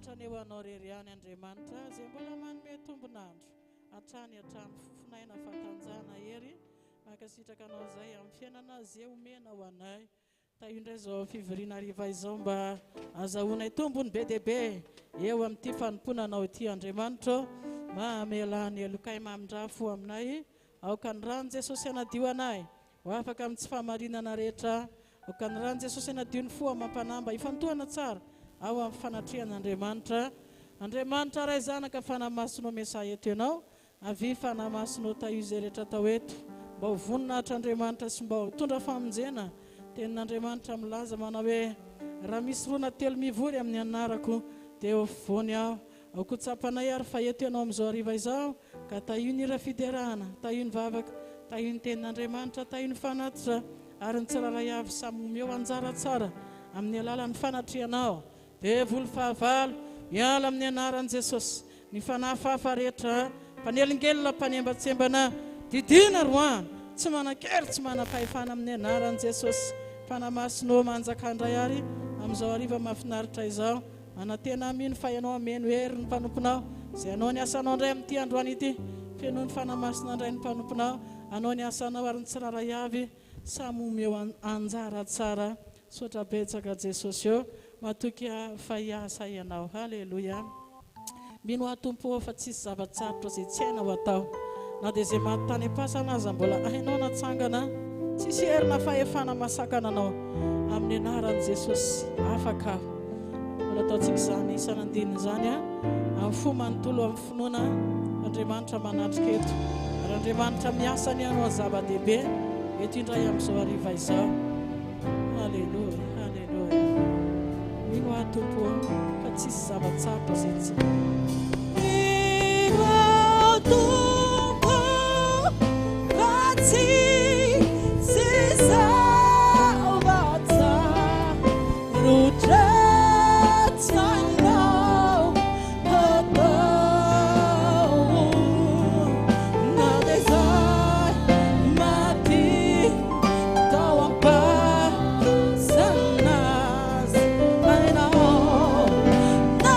Voninahitra anie ho Anao irery ihany Andriamanitra izay mbola manome tombon'andro hatrany hatrany fofon'aina fahatanjahana hery mankasitraka Anao izay amin'ny fiainana izay omenao anay. Tahio indray izao fivoriana hariva izao mba azahoanay tombony be dia be eo amin'ity fanompoana Anao ity Andriamanitra ô. Mamelà ny helokay mamindrà fo aminay. Aoka ny ran'i Jesosy hanadio anay ho afaka amin'ny tsy fahamarinana rehetra. Aoka ny ran'i Jesosy hanadio ny fo amam-panahy mba hifantohana tsara ao amin'ny fanatrehan'Andriamanitra. Andriamanitra Ray Zanaka Fanahy Masina ô Mesaha eto Ianao. Avia Fanahy Masina ô tahio izay rehetra atao eto mba ho voninahitr'Andriamanitra sy mba ho hitondra famonjena. Tenin'Andriamanitra milaza manao hoe, Raha misy roa na telo mivory amin'ny anarako dia eo afovoany aho. Aoka ho tsapanay ary fa eto Ianao amin'izao hariva izao ka tahio ny hira fiderana, tahio ny vavaka, tahio ny tenin'Andriamanitra, tahio ny fanatitra ary ny tsirairay avy samy omeo anjara tsara amin'ny alalan'ny fanatrehanao. Devoly fahavalo, miala amin'ny anaran'i Jesosy. Ny fanahy hafahafa rehetra, mpanelingelina, mpanembatsembana, didiana roahana, tsy manan-kery, tsy manam-pahefana amin'ny anaran'i Jesosy. Fanahy Masina ô, manjakà indray ary amin'izao hariva mahafinaritra izao. Manantena aho mino fa Ianao hameno hery ny mpanomponao, izay hanao ny asanao indray amin'ity androany ity. Fenoy ny Fanahy Masina indray ny mpanomponao, hanao ny asanao ary ny tsirairay avy samy omeo anjara tsara. Misaotra betsaka Jesosy ô, matoky aho fa hiasa Ianao. Haleloia. Mino aho Tompo ô fa tsisy zava-tsarotra izay tsy hainao atao. Na dia izay maty tany am-pasana aza mbola hainao natsangana. Tsisy hery na fahefana mahasakana anao. Amin'ny anaran'i Jesosy, afaka aho. Mbola ataontsika izany isan'andininy izany amin'ny fo manontolo amin'ny finoana Andriamanitra manatrika eto. Ary Andriamanitra miasa ny hanao zava-dehibe eto indray amin'izao hariva izao. Haleloia, haleloia. Mino aho Tompo ô fa tsisy zava-tsarotra izay tsy. Mino aho Tompo fa tsisy zava-tsarotra tsy hainao atao na dia izay maty tao am-pasana azy hainao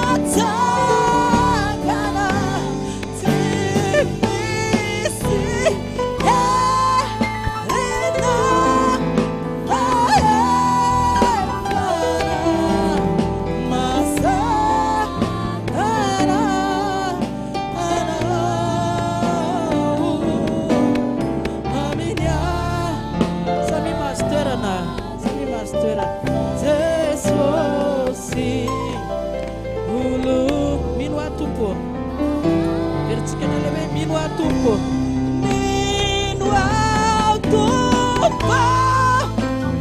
natsangana tsy misy hery na fahefana mahasakana anao Amen Samia mahazo toerana Samia mahazo toerana Jesosy olo Mino aho Tompo ô Verintsika indray ilay hoe mino aho Tompo ô Mino aho Tompo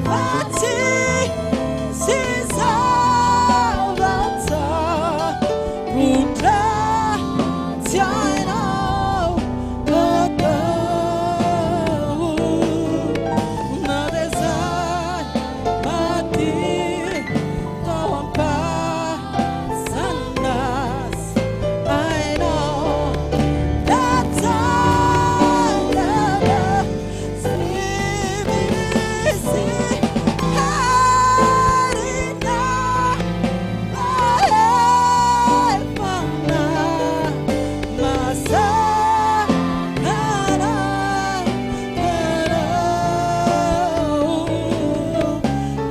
fa tsisy zava-tsarotra tsy hainao atao Na dia izay maty tao am-pasana azy hainao Natsangana tsy misy hery na fahefana mahasakana anao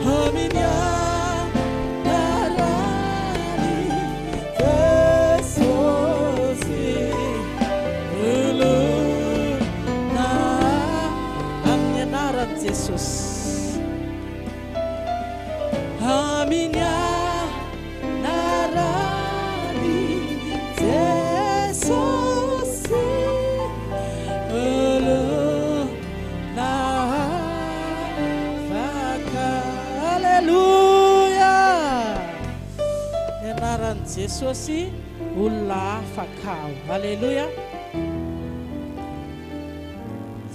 Amin'ny anaran'i Jesosy olona amin'ny anaran'i Jesosy. Amin'ny anaran'i Jesosy olona afaka. Aleloia! Ny anaran'i Jesosy olona afaka aho. Aleloia!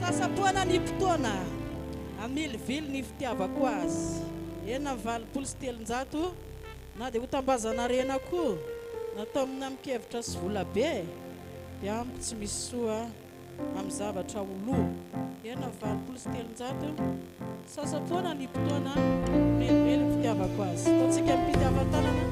Sasa-poana ny potoana. Hamilivily ny fitiavako azy. 386, Na dia hotambazana harena koa, na taomina amin-kevitra sy vola be, dia amiko tsy misy soa amin'ny zavatra ho lo. 386, Sasa-poana ny potoana, hamilivily ny fitiavako azy. Ataontsika amim-pitiavan-tanana.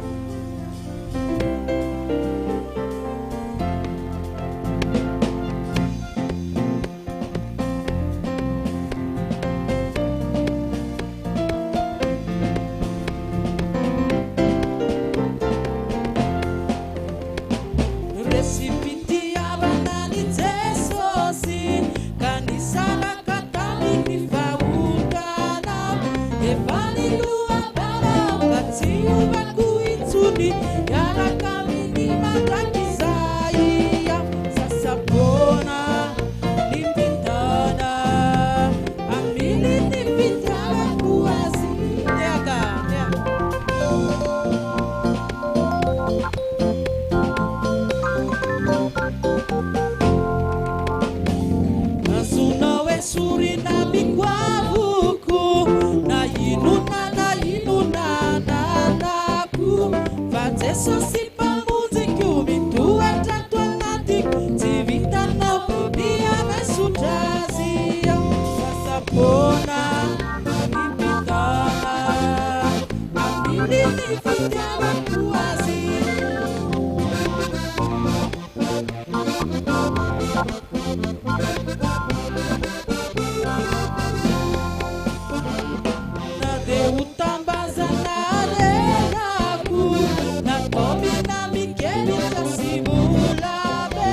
vola be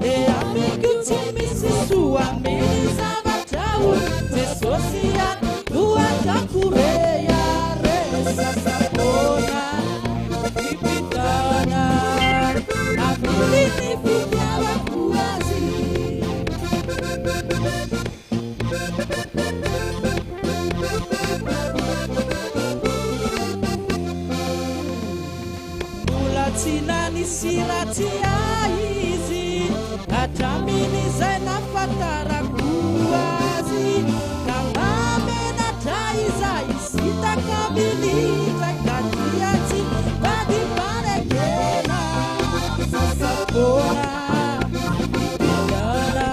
dia amiko tsy misy soa amin'ny zavatra o Jesosy ihany no ataoko rehareha sasa-poana ipitana amin'ny ny fitiavako azy. Mbola tsy nanisy ratsy ahy izy hatramin'izay nahafantarako azy ka mahamenatra izahay hisintaka minitra ka dia tsy vadim-panekena sasa-poana ipitana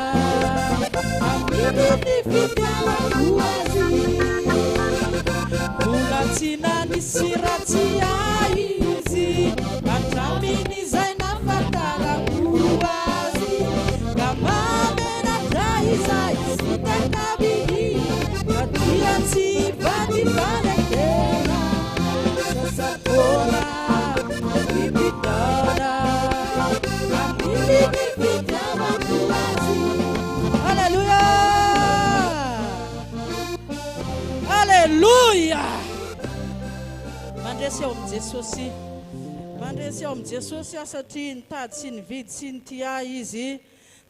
amin'ny ny fitiavako azy. Mbola tsy nanisy ratsy ahy izy hatramin'izay nahafantarako azy ka mahamenatra izahay hisintaka minitra ka dia tsy vadim-panekena sasa-poana ipitana amin'ny ny fitiavako azy. Alléluia! Alléluia! Mandresy ao amin'i Jesosy. Mandresy ao amin'i Jesosy aho satria nitady sy nividy sy nitia ahy Izy.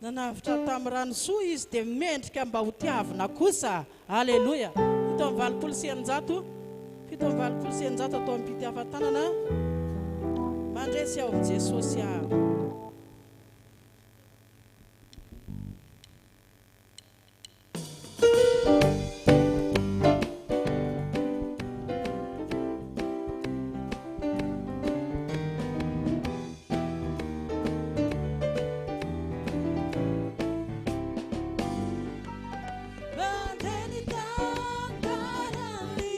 Nanavotra ahy tamin'ny rano soa Izy dia mendrika mba ho tiavina kosa. Aleloia! 687, 687 atao amim-pitiavan-tanana. Mandresy ao amin'i Jesosy aho. Mandeha ny tantarany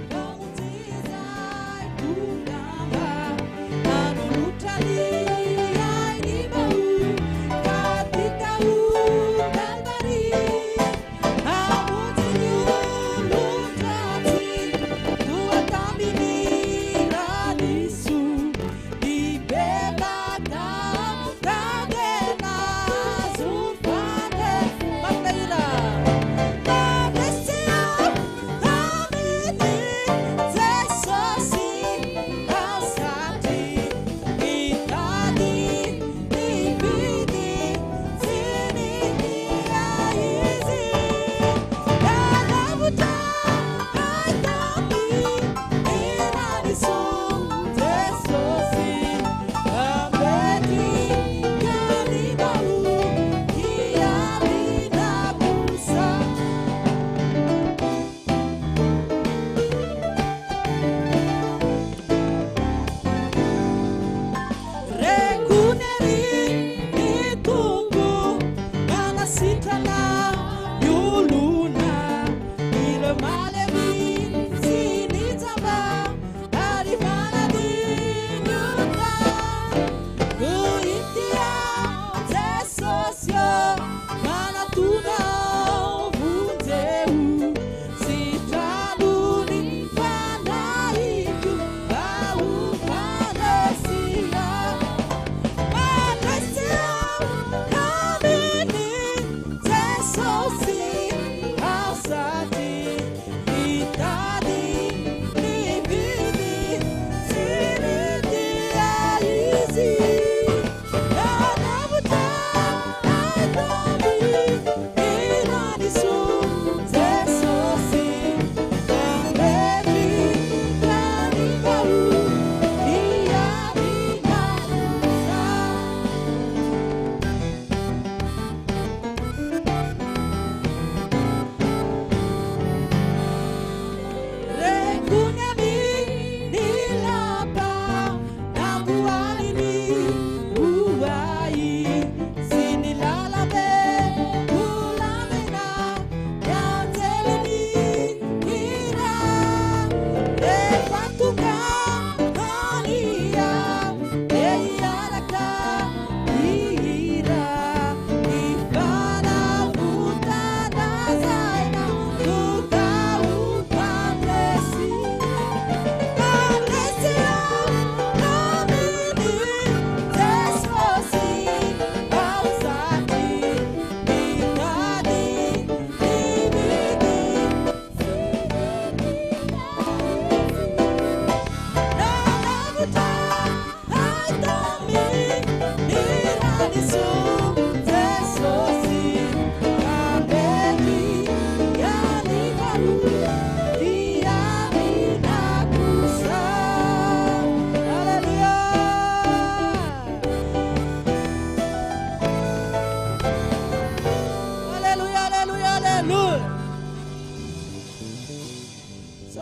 Mpamonjy izay tonga mba hanolotra ny.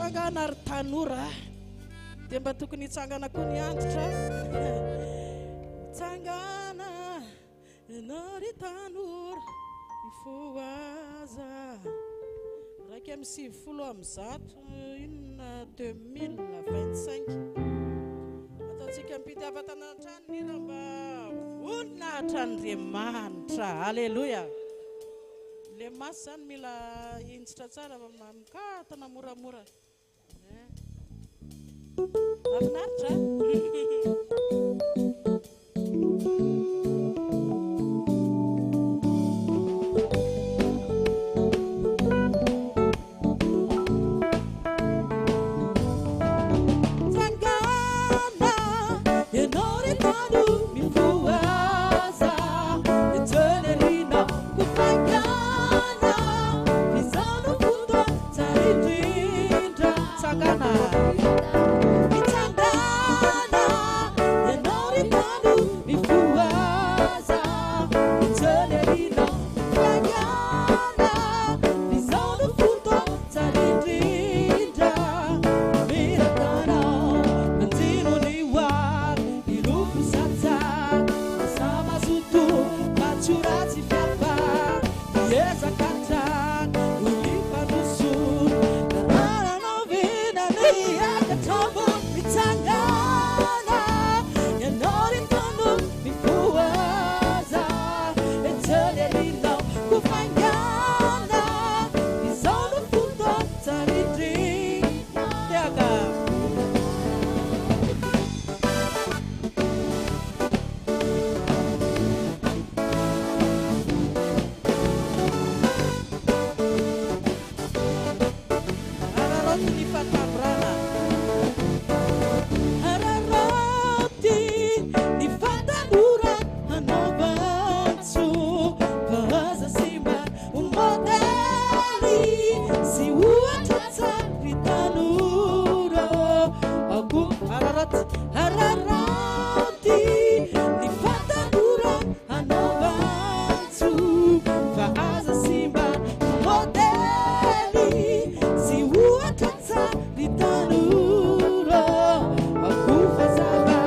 Mitsangana ry tanora a! Dia mba tokony hitsangana koa ny antitra. Mitsangana ianao ry tanora, mifohaza. 191 inona 2025. Ataontsika am-pitiavan-tanana hatrany ny hira mba voninahitra Andriamanitra. Aleloia. Le maso zany mila hinjitra tsara fa mikatona moramora. Eh. Mahafinaritra. Tsangana ianao ry tano mifohaza, Eternelina ko faingana, f'izao no fotoana tsara indrindra. Tsangana. Mitsangana ianao ry tano mifohaza, Eternelina faingana, f'izao no fotoana tsara indrindra. Miratana manjino ny hoavy, hilofo satsaka, asa mazoto mba tsy ho ratsy fiafa, miezaka hatrany ho limpandrosoana, Taranao vina ny hiakatra ambony. Mitsangana ianao ry tano mifohaza, Eternelina ko faingana, izao no fotoana tsara indrindra. Tehaka. Araraoty ny fahatanorana. Araraoty ny fahatanora hanaovantso, fa aza simba ho modely sy ohatra tsara ry tanora. Aoka araraoty, araraoty ny fahatanora hanaovantso, fa aza simba ho modely sy ohatra tsara ry tanora. Aoka fazava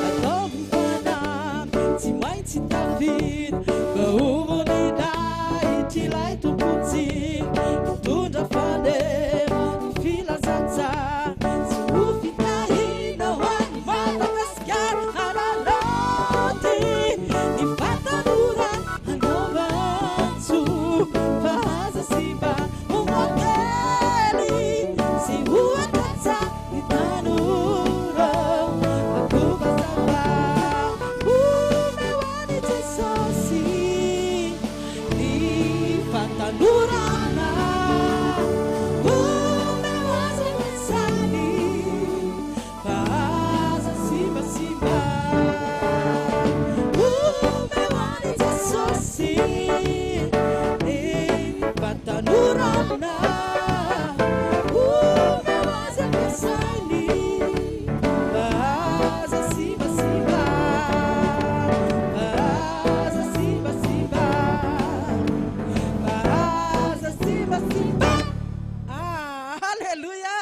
ataovy fanamby, tsy maintsy tafita mba ho voninahitry ilay Tompontsika, mitondra faneva ny filazantsara sy ho fitahiana ho an'i Madagasikara. Araraoty ny fahatanora hanaovantso, fa aza simba ho modely sy ohatra tsara ry tanora. Akofa zava omeo an'i Jesosy ny fahatanorana, omeo azy ampiasany fa aza simbasimba. Omeo an'i Jesosy ny fahatanorana, omeo azy ampiasany fa aza simbasimba, fa aza simbasimba, fa aza simbasimba. Ah, alléluia.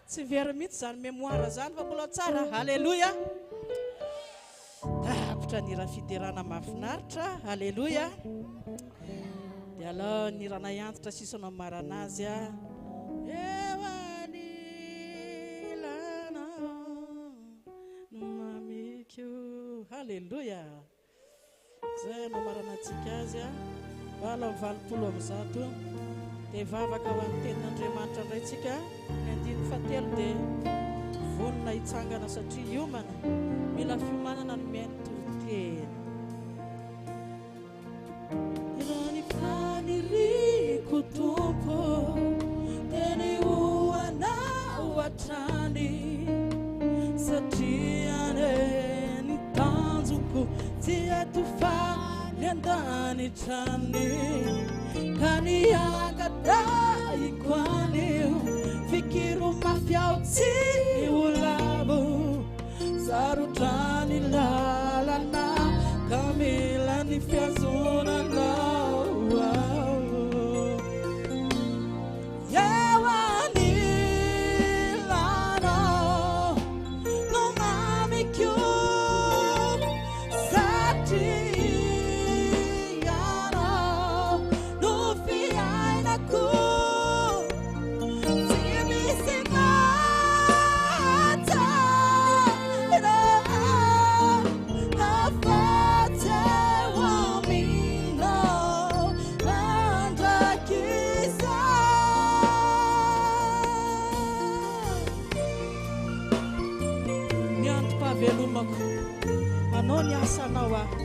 Tsy very mihitsy zany mémoire zany fa mbola tsara. Alléluia. Tapitra ny hira fiderana mahafinaritra. Alléluia. Dia alao ny hiranay antitra sisa no hamarana azy a. Eo anilanao no mamiko. Alléluia. Zay no hamaranantsika azy a. 188. Dia vavaka ho an'ny tenin'Andriamanitra indray tsika. Ny andininy fahatelo dia vonona hitsangana satria hiomana. Mila fiomanana ny mihaino toriteny. Raha ny faniriako Tompo dia ny ho anao hatrany, satria ny tanjoko tsy atofaly an-danitra any, ka ny angatahiko anio fikiro mafy aho tsy ho lavo, sarotra ny lalana ka mila ny fihazonanao aho. Eo anilanao Hanao ny asanao aho.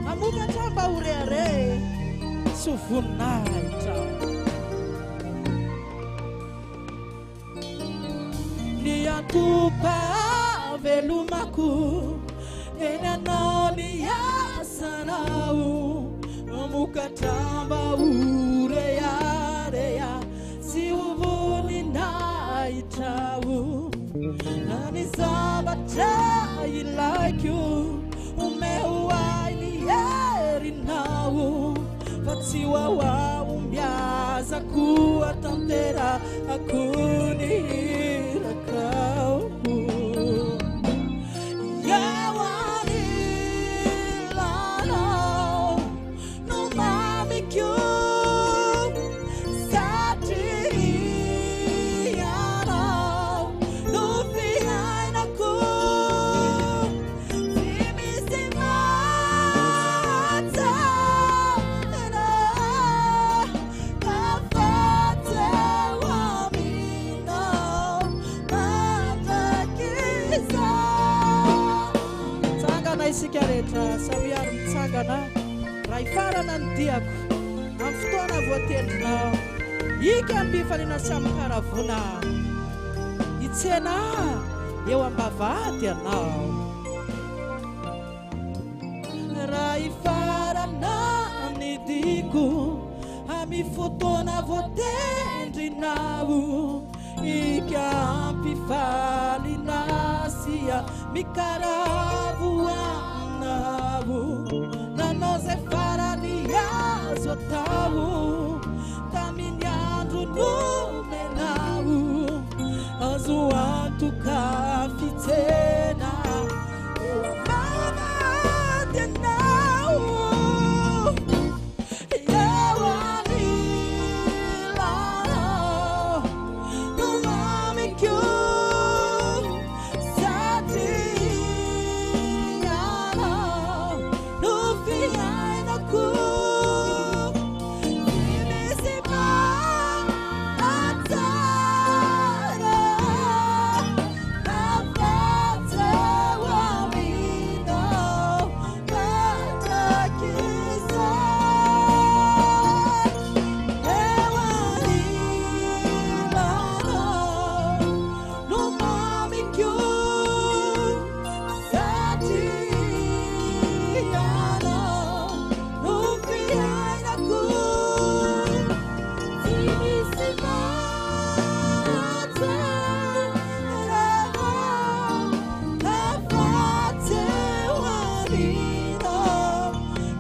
Hamokatra aho mba ho rehareha sy ho voninahitra. Ny antom-pahavelomako dia ny hanao ny asanao. Hamokatra mba ho rehareha sy ho voninahitrao. Na ny zavatra ilaiko, omeo ahy ny herinao, fa tsy ho ahombiazako hatanterahako ny irakao. Eo anilanao no mamiko, satria ianao no fiainako. Tsy misy mahatsara afa-tsy eo aminao mandrakizay. Mitsangana isika rehetra, samy ary mitsangana. Raha hifarana ny diako amin'ny fotoana voatendrinao, ika amim-pifaliana sy amim-paravoana hitsena ahy eo am-bavahady ianao. Raha hifarana ny diako amin'ny fotoana voatendrinao, ika am-pifaliana sy amim-karavoanao. Nanao izay farany azo atao tamin'ny andro nomenao, azo antoka fitsena eo am-bavahady ianao. Eo anilanao no mamiko, satria ianao no fiainako. Tsy misy mahatsara afa-tsy eo aminao mandrakizay. Eo anilanao no mamiko, satria ianao no fiainako. Tsy misy mahatsara afa-tsy eo aminao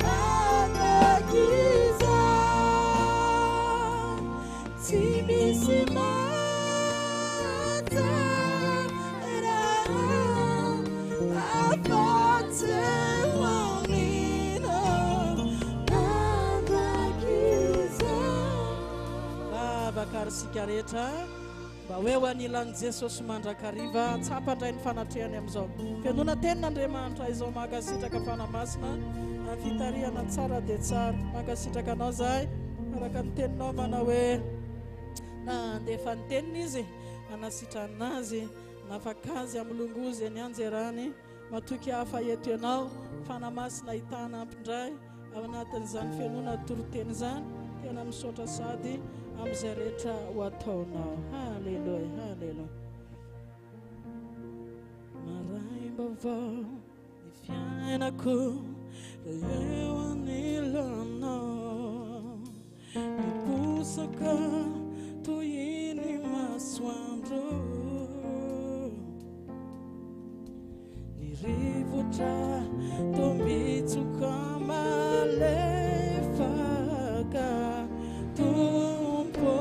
mandrakizay. Tsy misy mahatsara afa-tsy eo aminao mandrakizay. Vavaka ary isika rehetra mba ho eo anilan'i Jesosy mandrakariva. Tsapa indray ny fanatrehany amin'izao fenoana tenin'Andriamanitra izao. Mankasitraka Fanahy Masina amin'ny fitarihana tsara dia tsara. Mankasitraka anao izahay araka ny teninao manao hoe nandefa ny teniny izy hanasitrana azy, nafaka azy amin'ny longozy eny anjerany. Matoky hafa eto ianao Fanahy Masina hitana ampindray ao anatin'izany fenoana toriteny izany. Tena misaotra sady amin'izay rehetra ho ataonao. Haleloia, haleloia. Maraim-baovao ny fiainako eo anilanao, miposaka toy ny masoandro, ny rivotra toa mitsoka malefaka. Tompo,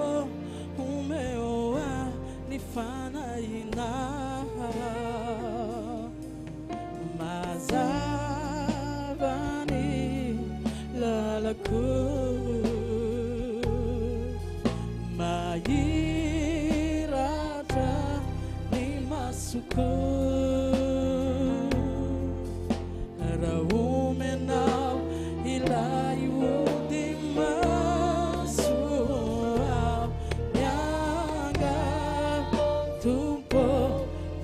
omeo ahy ny fanahinao, mazava ny lalako, mahiratra ny masoko. Raha omenao ilay ody maso aho mianga, Tompo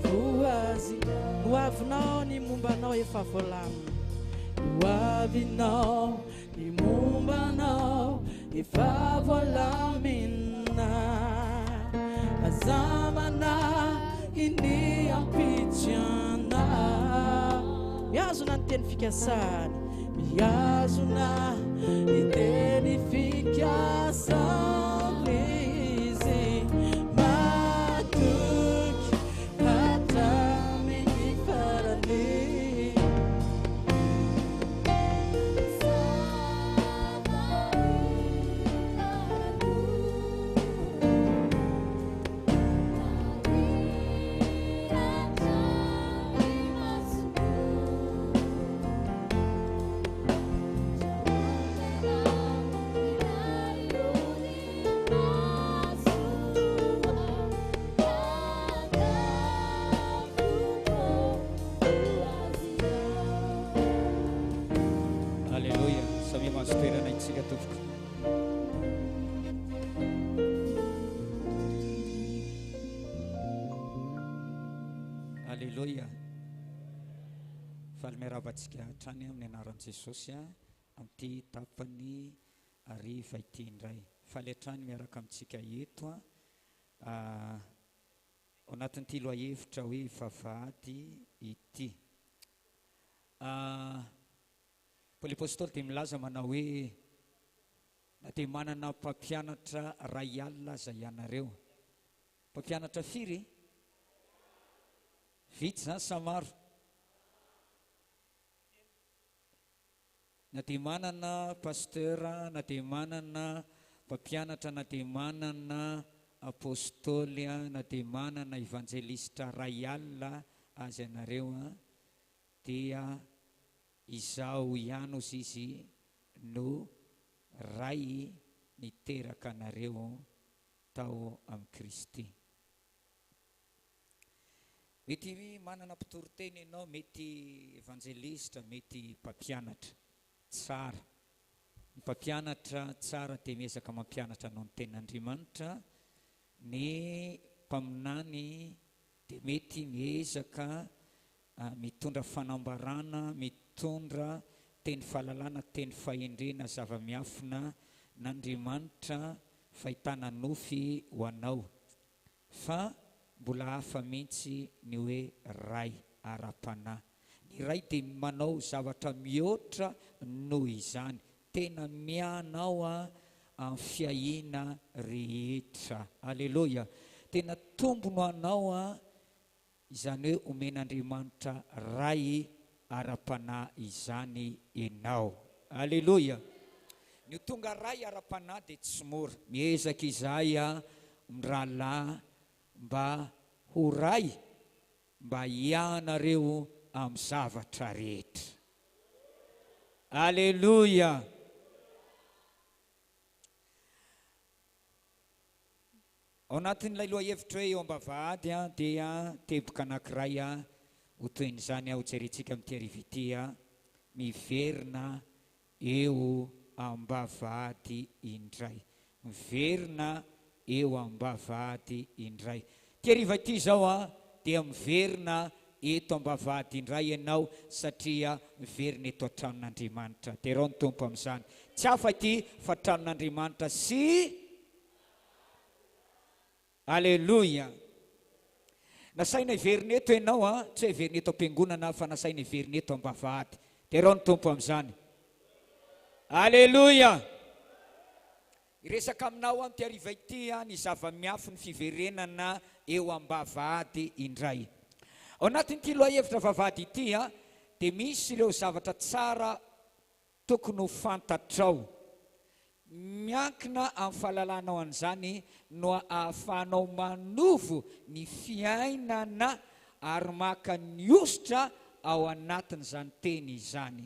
voazy. Ho avinao ny momba anao efa voalahatra. voalamina. Ny hoavinao, ny momba anao efa voalamina. Aza manahy ny ampitso ianao. Mihazona ny teny fikasany, mihazona ny teny fikasany izy. Matoky hatramin'ny farany. Aleloia, samia mahazo toerana itsika tompoko. Aleloia. Faly miarahaba antsika hatrany amin'ny anaran'i Jesosy amin'ity tapany hariva ity indray. Faly hatrany miaraka amintsika eto ao anatin'ity lohahevitra hoe vavahady ity. Paoly Apostoly dia milaza manao hoe, Na dia manana mpampianatra ray alina aza ianareo. Mpampianatra firy? Vitsy izany sa maro? Na dia manana pasteur, na dia manana mpampianatra, na dia manana apostoly, na dia manana evanjelistra ray alina aza ianareo, dia izaho ihany hozy izy no Ray niteraka anareo tao amin'i Kristy. Mety manana mpitoriteny ianao, mety evanjelistra, mety mpampianatra. Tsara. Ny mpampianatra tsara dia miezaka mampianatra anao ny tenin'Andriamanitra. Ny mpaminany dia mety miezaka mitondra fanambarana, mitondra teny fahalalana, teny fahendrena, zava-miafina n'Andriamanitra, fahitana nofy ho anao. Fa mbola hafa mihitsy ny hoe ray ara-panahy. Ny ray dia manao zavatra mihoatra noho izany. Tena mianao amin'ny fiahiana rehetra. Aleloia! Tena tombony ho anao Izany hoe omen'Andriamanitra Ray ara-panahy izany ianao. Aleloia! Ny ho tonga Ray ara-panahy dia tsy mora. Miezaka izahay mirahalahy mba ho Ray mba hianareo amin'ny zavatra rehetra. Aleloia! Ao anatin'ilay lohahevitra hoe eo am-bavahady dia teboka anankiray ho tohin'izany hojerentsika amin'ity hariva ity, miverina eo am-bavahady indray. Miverina eo am-bavahady indray. Ity hariva ity izao dia miverina eto am-bavahady indray ianao satria miverina eto an-tranon'Andriamanitra. Derao ny Tompo amin'izany. Tsy hafa ity fa tranon'Andriamanitra sy. Aleloia! Nasaina hiverina eto ianao an, tsy hoe hiverina eto am-piangonana fa nasaina hiverina eto am-bavahady. Derao ny Tompo amin'izany. Aleloia! Hiresaka aminao amin'ity hariva ity aho ny zava-miafin'ny fiverenana eo am-bavahady indray. Ao anatin'ity lohahevitra vavahady ity dia misy ireo zavatra tsara Tokony ho fantatrao. Miankina amin'ny fahalalanao an'izany no ahafahanao manovo ny fiainana ary maka ny hosotra ao anatin'izany teny izany.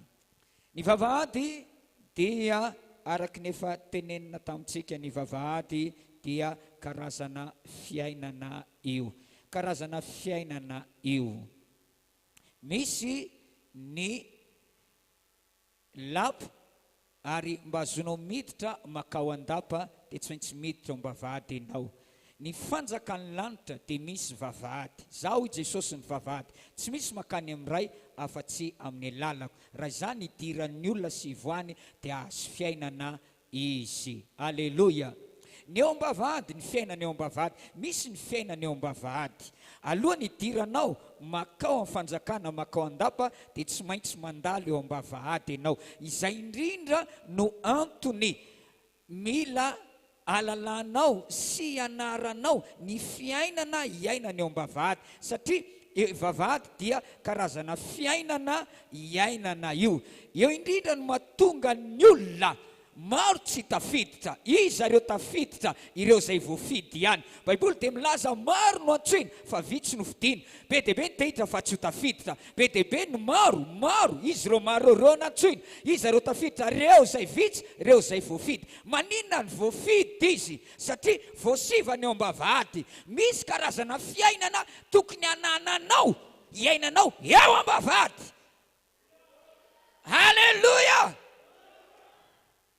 Ny vavahady dia araka ny efa tenenina tamintsika, ny vavahady dia karazana fiainana io. Karazana fiainana io. Misy ny. Lapa, ary mba azonao miditra makao an-dapa dia tsy maintsy miditra ao am-bavahady ianao. Ny fanjakan'ny lanitra dia misy vavahady. Izaho, hoy Jesosy, ny vavahady. Tsy misy mankany amin'ny Ray afa-tsy amin'ny alalako. Raha izany hidiran'ny olona sy hivoahany dia hahazo fiainana izy. Aleloia! Ny eo am-bavahady, ny fiainana eo am-bavahady. Misy ny fiainana eo am-bavahady. Alohan'ny hidiranao makao amin'ny fanjakana, makao an-dapa, dia tsy maintsy mandalo eo am-bavahady ianao. Izay indrindra no antony Mila alalanao sy ianaranao ny fiainana iainana eo am-bavahady satria eo vavahady dia karazana fiainana iainana io. Eo indrindra no mahatonga ny olona maro tsy tafiditra. Iza ireo tafiditra? Ireo izay voafidy ihany. Baiboly dia milaza maro no antsoina fa vitsy no fidina. Be dia be ny te hiditra fa tsy ho tafiditra. Be dia be ny maro, maro, izy ireo maro ireo nantsoina, iza ireo tafiditra, ireo izay vitsy, ireo izay voafidy. Maninona no voafidy izy? Satria voasivana eo am-bavahady. Misy karazana fiainana tokony hanananao, hiainanao eo am-bavahady. Aleloia!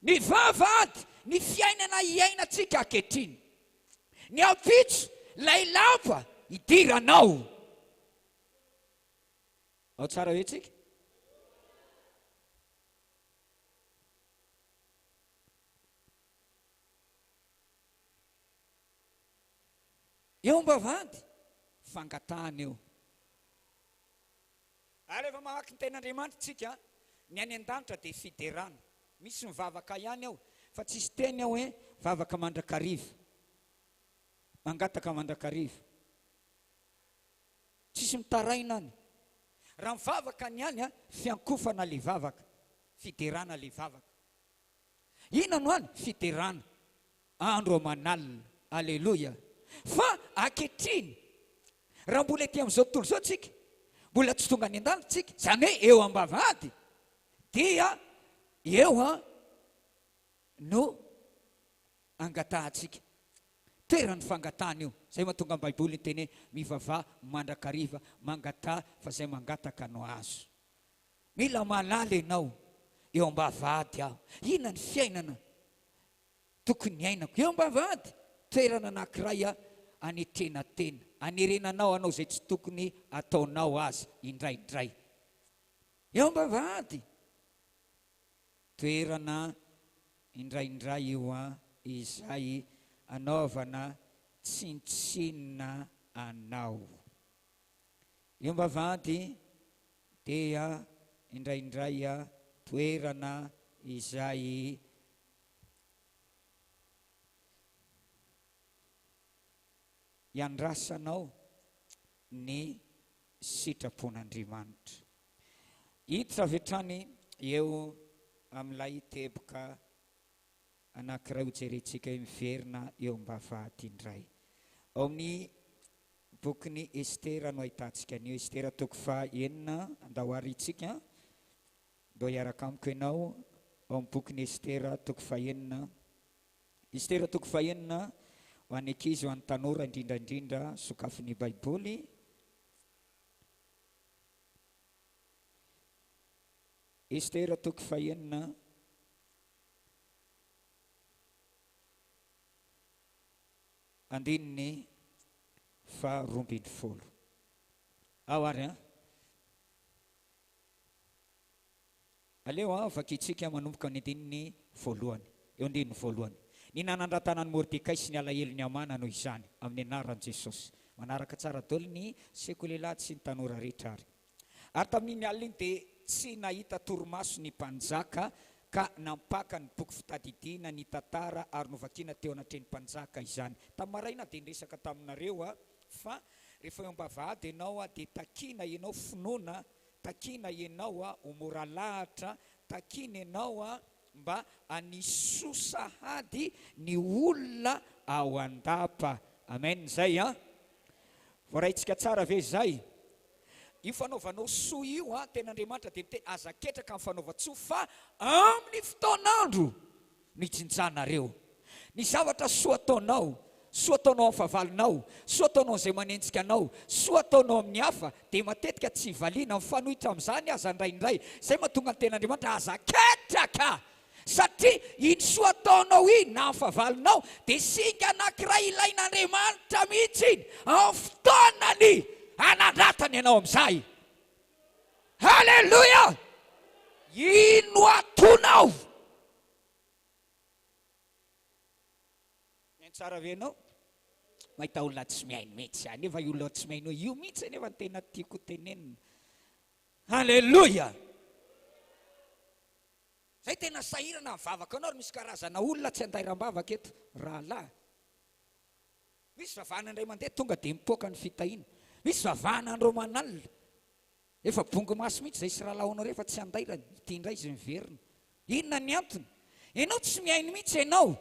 Ny vavahady, ny fiainana iainantsika ankehitriny. Ny ampitso, ilay lapa hidiranao. Ao tsara ve tsika? Eo am-bavahady, fangatahana eo. Ary rehefa mamaky ny tenin'Andriamanitra tsika, ny any an-danitra dia fiderana. Misy mivavaka ihany ao, fa tsisy teny ao hoe vavaka mandrakariva. Mangataka mandrakariva. Tsisy mitaraina any. Raha mivavaka ny any, fiankofana le vavaka, fiderana le vavaka. Inona no any? Fiderana. Andro aman'alina. Aleloia. Fa ankehitriny, raha mbola ety amin'izao tontolo izao tsika, mbola tsy tonga any an-danitra tsika, izany hoe eo am-bavahady, dia eo no angatahantsika. Toeran'ny fangatahana io. Izay mahatonga ny Baiboly niteny hoe, Mivavaha mandrakariva, mangataha fa izay mangataka no azo. Mila mahalala ianao, eo am-bavahady aho. Inona ny fiainana tokony hiainako? Eo am-bavahady, toerana anankiray anetrena tena, anerena anao hanao izay tsy tokony hataonao aza indraindray. Eo am-bavahady. Toerana indraindray io an izay anaovana tsinontsinona anao. Io am-bavahady dia indraindray toerana izay iandrasanao ny sitrapon'Andriamanitra. Hiditra avy hatrany eo amin'ilay teboka anankiray hojerentsika hoe miverina eo am-bavahady indray. Ao amin'ny bokin'i Estera no ahitantsika an'io. Estera toko faha-enina, andao àry isika. Andao hiaraka amiko ianao ao amin'ny bokin'i Estera toko faha-enina. Estera toko fahenina, ho an'ny ankizy, ho an'ny tanora indrindra indrindra, sokafy ny Baiboly. Estera toko fahenina, andininy faha-12. Ao ary an. Aleo an, vakintsika manomboka ny andininy voalohany. Eo andininy voalohany. Ny nanandratana an'i Mordekay sy ny alahelon'i Hamana noho izany, amin'ny anaran'i Jesosy. Manaraka tsara daholo ny sekoly lehilahy sy ny tanora rehetra ary. Ary tamin'iny alina iny dia tsy nahita torimaso ny mpanjaka ka nampaka ny boky fitadidiana ny tantara ary novakiana teo anatrehan'ny mpanjaka izany. Tamin'ny maraina dia niresaka taminareo aho fa rehefa eo am-bavahady ianao dia takiana ianao finoana Takiana ianao ho mora lahatra, takiana ianao mba hanisoa sahady ny olona ao an-dapa. Amen zay an! Voaraintsika tsara ve zay? Io fanaovanao soa io an, tenin'Andriamanitra dia miteny aza ketraka amin'ny fanaovan-tsoa fa amin'ny fotoan'andro no ijinjanareo. Ny zavatra soa ataonao, soa ataonao amin'ny fahavalonao, soa ataonao amin'izay manenjika anao, soa ataonao amin'ny hafa, dia matetika tsy valiana, mifanohitra amin'izany aza indraindray. Izay mahatonga ny tenin'Andriamanitra, aza ketraka! Satria iny soa ataonao iny na amin'ny fahavalonao dia singa anankiray ilain'Andriamanitra mihitsy iny amin'ny fotoanany hanandratany anao amin'izay. Haleloia! Iny no atonao. Mihaino tsara ve ianao? Mahita olona tsy mihaino mihitsy aho, nefa io olona tsy mihaino io mihitsy anefa no tena tiako tenenina. Haleloia! Zay tena sahirana mivavaka anao ary misy karazana olona tsy andairam-bavaka eto rahalahy. Misy vavahana indray mandeha tonga dia mipoaka ny fitahiana. Misy vavahana andro aman'alina. Efa bongo maso mihitsy izay sy rahalahy Honoré fa tsy andairany, ity indray izy miverina. Inona ny antony? Ianao tsy mihaino mihitsy ianao.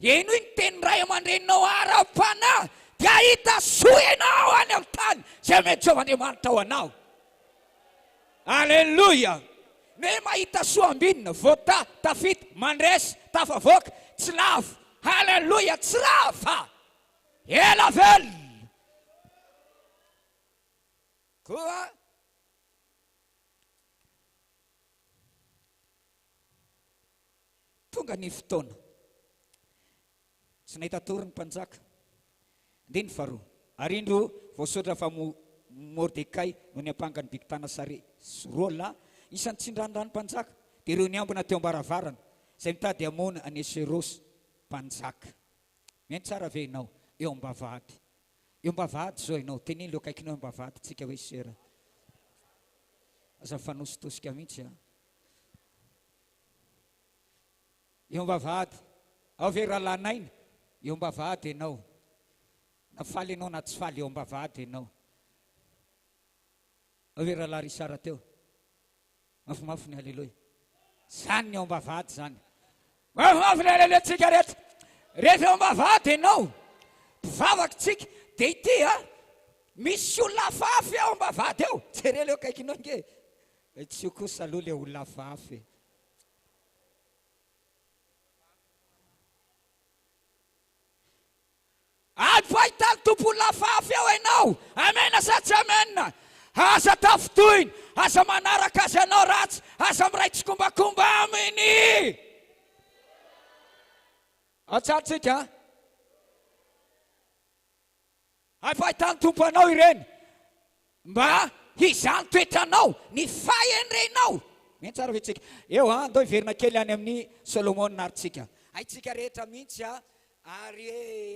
Henoy ny tenin'ny ray aman-dreninao ara-panahy dia hahita soa ianao any amin'ny tany izay omen'i Jehovah Andriamanitra ho anao. Aleloia! Ny hoe mahita soa ambinina, voatahy, tafita, mandresy, tafavoaka, tsy lavo. Aleloia! Tsy rava! Ela velona! Koa Tonga ny fotoana. Tsy nahita tory ny mpanjaka. Andininy faharoa. Ary indro, voasoratra fa Mordekay no niampanga an'i Bigtana sy roa lahy isan'ny tsindranondrano mpanjaka, dia ireo niambina teo am-baravarana, izay mitady hamono an'i Eserosy mpanjaka. Mihaino tsara ve ianao? Eo am-bavahady. Eo am-bavahady izao ianao. Teneno ileo akaikinao eo am-bavahady tsika hoe sera. Aza mifanositosika mihitsy an. Eo am-bavahady. Ao ve rahalahy Naina? Eo am-bavahady ianao. Na faly ianao na tsy faly, eo am-bavahady ianao. Ao ve rahalahy Richard teo? Mafimafy ny haleloia. Zany ny eo am-bavahady zany. Mafimafy ny haleloia tsika rehetra. Rehefa eo am-bavahady ianao, mpivavaka tsika, dia ity a, misy olona hafahafa eo am-bavahady eo. Jereo leo akaikinao ange. Tsy io kosa aloha le olona hafahafa e. Alfa ahitany Tompo olona hafahafa eo ianao. Amena sa tsy amena? Aza tafintohina, aza manaraka azy hanao ratsy, aza miray tsikombakomba aminy. Ao tsara tsika a. Ampahitan'ny Tompo anao ireny mba hizaha ny toetranao, ny fahendrenao. Mihaino tsara ve tsika? Eo an, andao hiverina kely any amin'i Solomona ary tsika. Haintsika rehetra mihitsy an, ary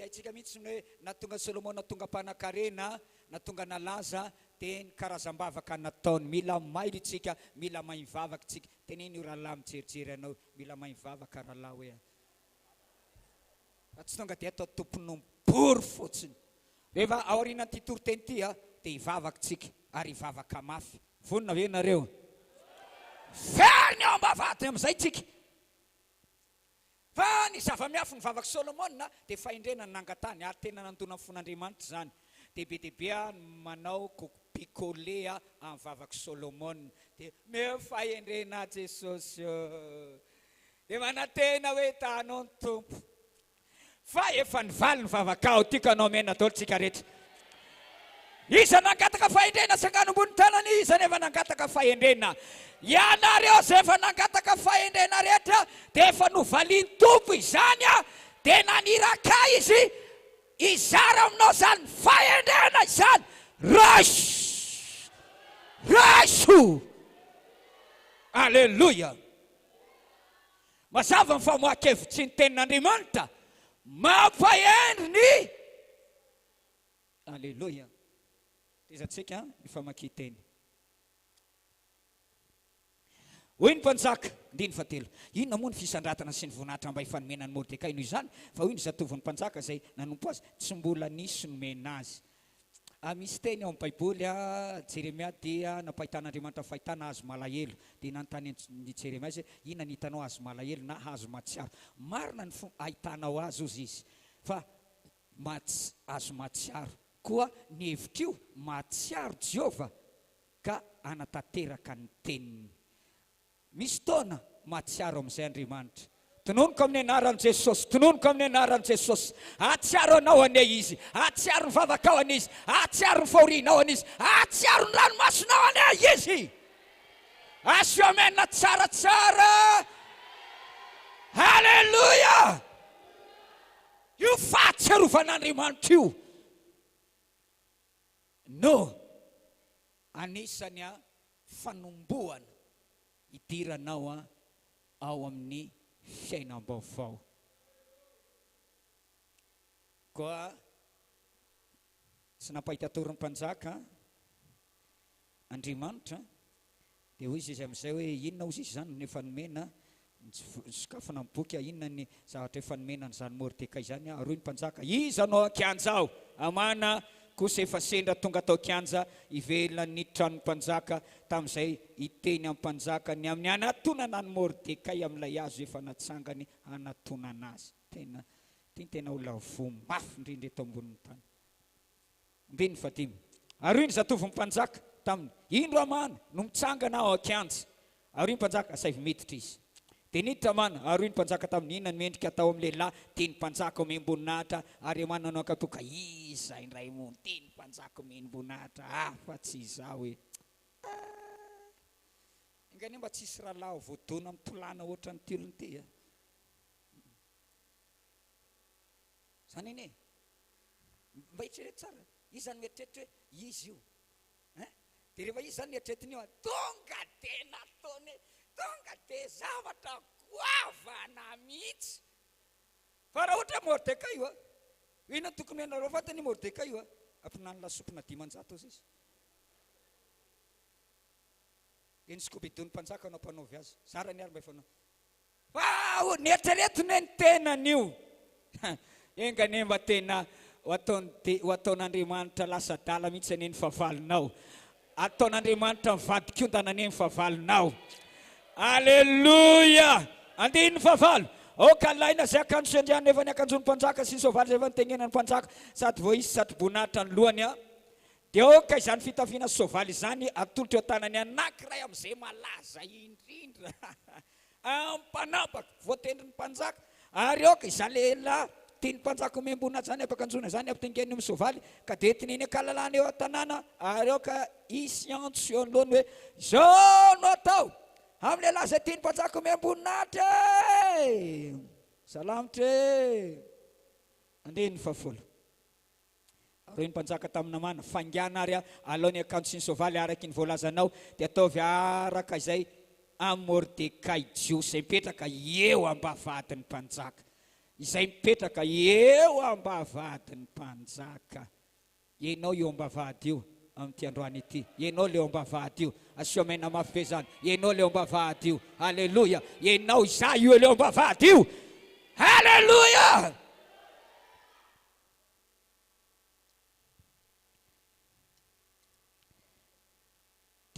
haintsika mihitsy ny hoe nahatonga an'i Solomona tonga mpanankarena, nahatonga nalaza, dia ny karazam-bavaka nataony. Mila mailo isika, mila mahay mivavaka isika. Teneno io rahalahy mijerijery anao io, mila mahay mivavaka rahalahy hoe an. Fa tsy tonga dia atao tompon'omby bory fotsiny. Rehefa aorianan'ity toriteny ity dia hivavaka tsika ary hivavaka mafy. Vonona ve nareo? Very ny ao am-bavahady amin'izay tsika. Fa ny zava-miafin'ny vavak'i Solomona dia fahendrena ny nangatahany ary tena nandona ny fon'Andriamanitra izany. Dia be dia be ny manao copier-coller amin'ny vavak'i Solomona. Dia omeo fahendrena Jesosy ô. Dia manantena hoe hitanao ny Tompo. Fa efa nivaly ny vavakao. Tiako hanao amena daholo tsika rehetra. Iza nangataka fahendrena tsangano ambony tanana iza nefa nangataka fahendrena. Ianareo izay efa nangataka fahendrena rehetra dia efa novalian'ny Tompo izany a, dia naniraka ahy izy hizara aminao izany fahendrena izany. Raiso! Raiso! Aleloia! Mazava ny famoahan-kevitry ny Tenin'Andriamanitra mampahendry ny Aleloia. Tohizantsika ny famakian-teny. Hoy ny mpanjaka, andininy fahatelo, Inona moa ny fisandratana sy ny voninahitra mba hifanomena an'i Mordekay noho izany? Fa hoy ny zatovon'ny mpanjaka izay nanompo azy, Tsy mbola nisy nomena azy. A Misy teny ao amin'ny Baiboly, Jeremia dia nampahitan'Andriamanitra fahitana hazo malahelo. Dia nanontany an'i Jeremia izy hoe, Inona no hitanao hazo malahelo na hazo mahatsiaro? Marina ny fomba ahitanao azy, hozy izy, fa mahatsy hazo mahatsiaro. Koa ny hevitr'io, mahatsiaro Jehovah ka hanatanteraka ny teniny. Misy taona mahatsiaro amin'izay Andriamanitra. Tononiko amin'ny anaran'i Jesosy, tononiko amin'ny anaran'i Jesosy. Hahatsiaro anao anie Izy, hahatsiaro ny vavakao anie Izy, hahatsiaro ny fahorianao anie Izy, hahatsiaro ny ranomasonao anie Izy. Asio amen tsaratsara. Io fahatsiarovan'Andriamanitra io no anisany fanombohana hidiranao ao amin'ny fiainam-baovao. Koa tsy nampahita tory ny mpanjaka Andriamanitra, dia hoy izy amin'izay hoe, Inona hozy izy izany no efa nomena, nisokafana ny boky, inona ny zavatra efa nomena an'izany Mordekay izany? Ary hoy ny mpanjaka, Iza no ao an-kianja ao? Hamana kosa efa sendra tonga tao an-kianja ivelan'ny tranon'ny mpanjaka, tamin'izay hiteny amin'ny mpanjaka ny amin'ny hanatonana an'i Mordekay amin'ilay hazo efa natsangany hanatonana azy. Tena, ity no tena olona voa mafy indrindra eto ambonin'ny tany. Andininy fahadimy. Ary hoy ny zatovon'ny mpanjaka taminy, Indro Hamana no mitsangana ao an-kianja. Ary hoy ny mpanjaka, Asaivo miditra izy. Dia niditra Hamana, ary hoy ny mpanjaka taminy, Inona no mendrika atao amin'ny lehilahy tian'ny mpanjaka omem-boninahitra? Ary Hamana nanao an-kapoka, Iza indray moa no tian'ny mpanjaka omem-boninahitra afa-tsy izaho e? Ah! Enga anie mba tsy hisy rahalahy ho voadona amin'ny tolàna hoatran'ity olona ity a! Izany anie e! Mba eritrereto tsara, iza no mieritreritra hoe izy io? Hein? Dia rehefa izy izany no eritreretiny io an, tonga dia nataony, tonga dia zavatra goavana mihitsy. Fa raha ohatra hoe Mordekay io an, inona no tokony ianareo fantany i Mordekay io an? Ampinany lasopina 500 ozy izy. Dia ny Scooby-Doo-n'ny mpanjaka no ampanaovy azy. Zarany ary mba efa Fa ho neritreretiny hoe ny tenany io. Enga anie mba tena ho ataon'ny de ho ataon'Andriamanitra lasa adala mihitsy anie ny fahavalonao. Ataon'Andriamanitra mivadik'ondana anie ny fahavalonao. Aleloia! Andininy fahavalo. Aoka halaina izay akanjo sy andrianina efa niakanjoan'ny mpanjaka sy ny soavaly izay efa nitengenan'ny mpanjaka sady voaisy satroboninahitra ny lohany. Dia aoka izany fitafiana sy soavaly izany atolotra eo an-tanan'ny anankiray amin'izay malaza indrindra amin'ny mpanapaka, voatendrin'ny mpanjaka, ary aoka izany lehilahy tian'ny mpanjaka homem-boninahitra izany hampiakanjoina izany hampitaingeniny amin'ny soavaly, ka dia entiny eny an-kalalahana eo an-tanàna, ary aoka hisy antso eo anoloany hoe, Izao no atao amin'ny lehilahy izay tian'ny mpanjaka homem-boninahitra e! Salamitra e! Andininy fahafolo. Ary hoy ny mpanjaka tamin'i Namàna, Faingàna ary alao ny akanjo sy ny soavaly araka ny voalazanao, dia ataovy araka izay amin'i Mordekay Jiosy izay mipetraka eo am-bavahadin'ny mpanjaka. Izay mipetraka eo am-bavahadin'ny mpanjaka. Ianao eo am-bavahady io amin'ity androany ity. Ianao ilay eo am-bavahady io. Asio amena mafy be izany. Ianao ilay eo am-bavahady io. Haleloia. Ianao, izaho io ilay eo am-bavahady io. Haleloia!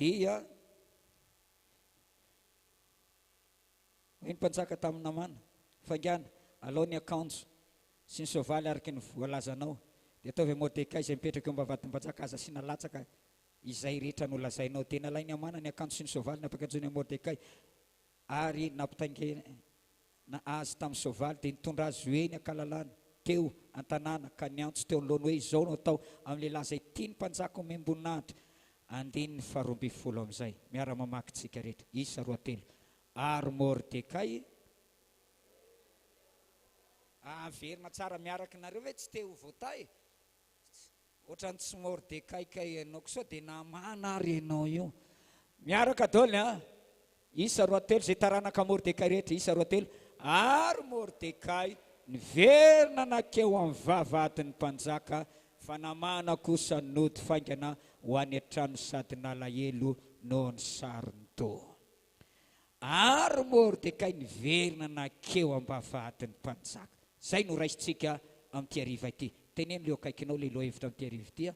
Dia hoy ny mpanjaka tamin'i Namàna, Faingàna, alao ny akanjo sy ny soavaly araka ny voalazanao, dia ataovy amin'i Mordekay izay mipetraka eo am-bavahadin'ny mpanjaka, aza asiana latsaka izay rehetra nolazainao. Dia nalain'i Hamana ny akanjo sy ny soavaly nampiakanjoiny an'i Mordekay, Ary nampitaingena azy tamin'ny soavaly, dia nitondra azy ho eny an-kalalana teo an-tanàna, ka niantso teo anoloany hoe, Izao no atao amin'ny lehilahy izay tian'ny mpanjaka homem-boninahitra. Andininy faharoa ambin'ny folo amin'izay. Miara-mamaky tsika rehetra. Isa roa telo. Ary Mordekay. Averina tsara miaraka nareo ve tsy te ho voatahy? Otrany tsy Mordekay kay ianao ko sao dia namana ary ianao io. Miaraka daholo an! Isa roa telo izay taranaka Mordekay rehetra isa roa telo ary Mordekay niverina nankeo amin'ny vavahadin'ny mpanjaka fa namana kosa nody faingana ho any an-trano sady nalahelo noho ny saron-doha. Ary Mordekay niverina nankeo am-bavahadin'ny mpanjaka. Izay no raisintsika amin'ity hariva ity. Teneno ilay eo akaikinao ilay lohahevitra amin'ity hariva ity,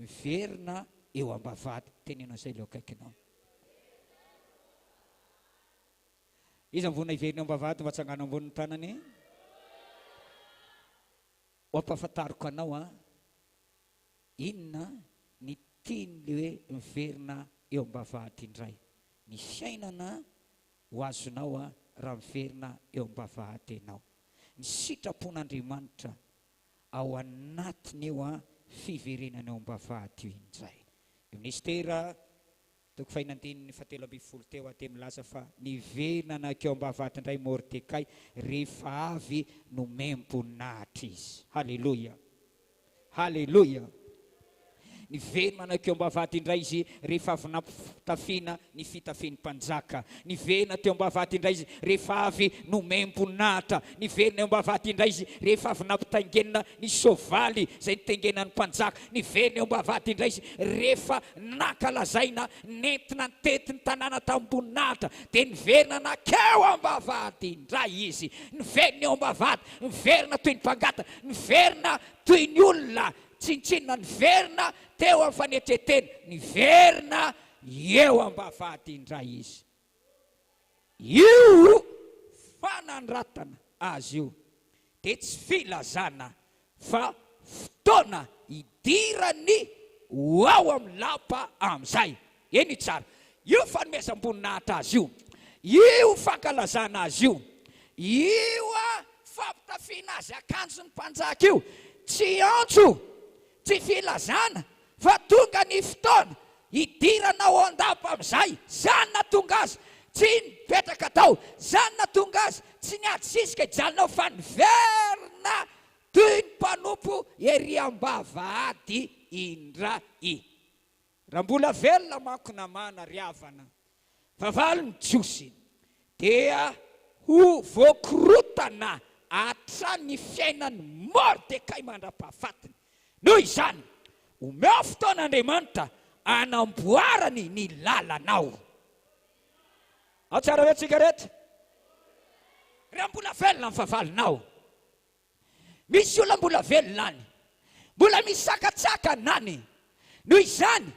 miverina eo am-bavahady. Teneno an'izay ilay eo akaikinao. Iza mivonona hiverina eo am-bavahady mba tsangano ambonin'ny tanany? Ho ampahafantariko anao an, inona ny tian'ilay hoe miverina eo am-bavahady indray. Ny fiainana ho azonao raha miverina eo am-bavahady ianao. Ny sitrapon'Andriamanitra ao anatin'io fiverenana eo am-bavahady io indray. Io Minisitera. Toko fahiny andininy fahatelo ambin'ny folo teo aho dia milaza fa niverina nankeo am-bavahady indray Mordekay rehefa avy nomem-boninahitra izy. Haleloia! Haleloia! Niverina nankeo am-bavahady indray izy rehefa avy nampitafiana ny fitafian'ny mpanjaka. Niverina teo am-bavahady indray izy rehefa avy nomem-boninahitra. Niverina eo am-bavahady indray izy rehefa avy nampitaingenina ny soavaly izay nitaingenan'ny mpanjaka. Niverina eo am-bavahady indray izy rehefa nankalazaina, nentina nitety ny tanàna tamim-boninahitra. Dia niverina nankeo am-bavahady indray izy. Niverina eo am-bavahady, niverina toy ny mpangataka, niverina toy ny olona tsinontsinona, niverina teo amin'ny fanetren-tena, niverina eo am-bavahady indray izy. Io fanandratana azy io dia tsy filazana fa fotoana hidirany ho ao amin'ny lapa amin'izay. Eny tsara, io fanomezam-boninahitra azy io, io fankalazana azy io, io fampitafiana azy akanjon'ny mpanjaka io, tsy antso, tsy filazana fa tonga ny fotoana hidirana ao an-dapa amin'izay. Izany nahatonga azy tsy nipetraka tao, izany nahatonga azy tsy niady sisika hijalona ao fa niverina toy ny mpanompo ery am-bavahady indray. Raha mbola velona manko namana ry havana fahavalo ny Jiosy dia ho voakorotana hatrany ny fiainan'i Mordekay mandra-pahafatiny. Noho izany, omeo fotoana Andriamanitra hanamboarany ny lalanao. Ao tsara ve tsika rehetra? Raha mbola velona ny fahavalonao. Misy olona mbola velona any. Mbola misy sakantsakana any. Noho izany,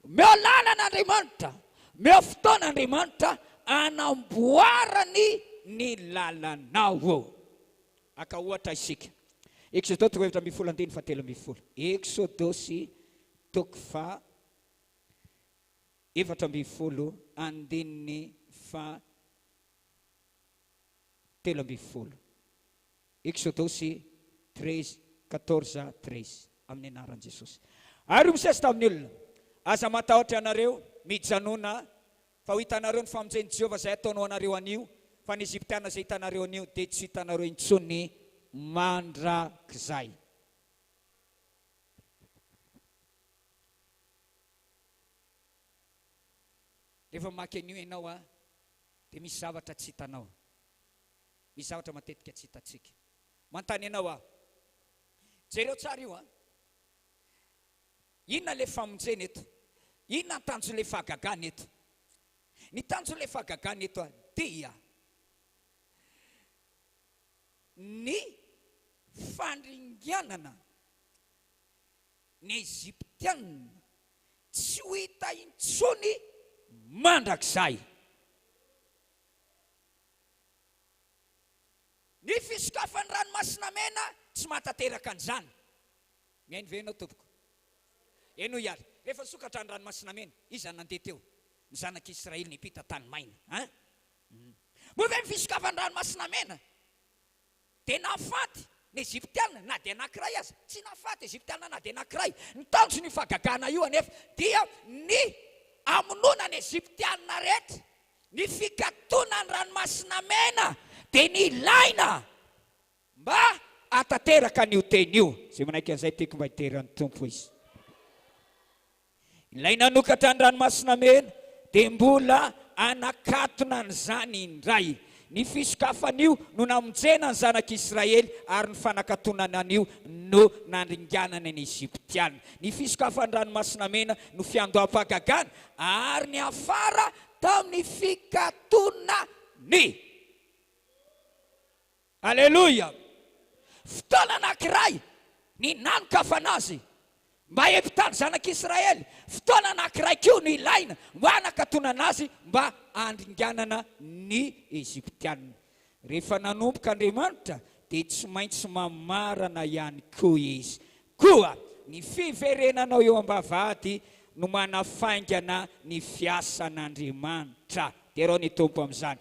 omeo lalana Andriamanitra, omeo fotoana Andriamanitra hanamboarany ny lalanao. Haka ohatra isika. Eksodosy toko 14 andininy fahatelo ambin'ny folo. Eksodosy toko faha 14 andininy faha 13. Eksodosy 13, 14, 13, amin'ny anaran'i Jesosy. Ary hoy Mosesy tamin'ny olona, Aza matahotra ianareo, mijanòna, fa ho hitanareo ny famonjen'i Jehovah izay hataony ho anareo anio, fa ny Egyptiana izay hitanareo anio dia tsy ho hitanareo intsony mandrakizay. Rehefa mamaky an'io ianao, dia misy zavatra tsy hitanao. Misy zavatra matetika tsy hitantsika. Manontany anao aho. Jereo tsara io an. Inona ilay famonjena eto? Inona ny tanjon'ilay fahagagana eto? Ny tanjon'ilay fahagagana eto dia ny fandringanana ny Egyptiana tsy ho hita intsony mandrakizay. Ny fisokafan'ny Ranomasina Mena tsy mahatanteraka an'izany. Mihaino ve ianao tompoko? Henoy ary. Rehefa nisokatra ny Ranomasina Mena, iza no nandeha teo? Ny zanak'Israely niampita tany maina. Hein? Moa ve ny fisokafan'ny Ranomasina Mena dia nahafaty ny Egyptiana na dia anankiray aza? Tsy nahafaty Egyptiana na dia anankiray. Ny tanjon'io fahagagana io anefa dia ny hamonoana ny Egyptiana rehetra. Ny fikatonan'ny Ranomasina Mena dia nilaina mba hahatanteraka an'io teny io. Izay manaiky an'izay tiako mba hidera ny Tompo izy. Ilay nanokatra ny Ranomasina Mena dia mbola hanakatona an'izany indray. Ny fisokafan'io no namonjena ny zanak'Israely ary ny fanakatonana an'io no nandringanana ny Egyptiana. Ny fisokafan'ny Ranomasina Mena no fiandoham-pahagagana ary niafara tamin'ny fikatonany. Aleloia! Fotoana anankiray ny nanokafana azy mba hiampitany zanak'Israely. Fotoana anankiray koa no ilaina mba hanakatonana azy mba handringanana ny Egyptiana. Rehefa nanomboka Andriamanitra dia tsy maintsy mamarana ihany koa Izy. Koa ny fiverenanao eo am-bavahady no manafaingana ny fiasan'Andriamanitra. Derao ny Tompo amin'izany.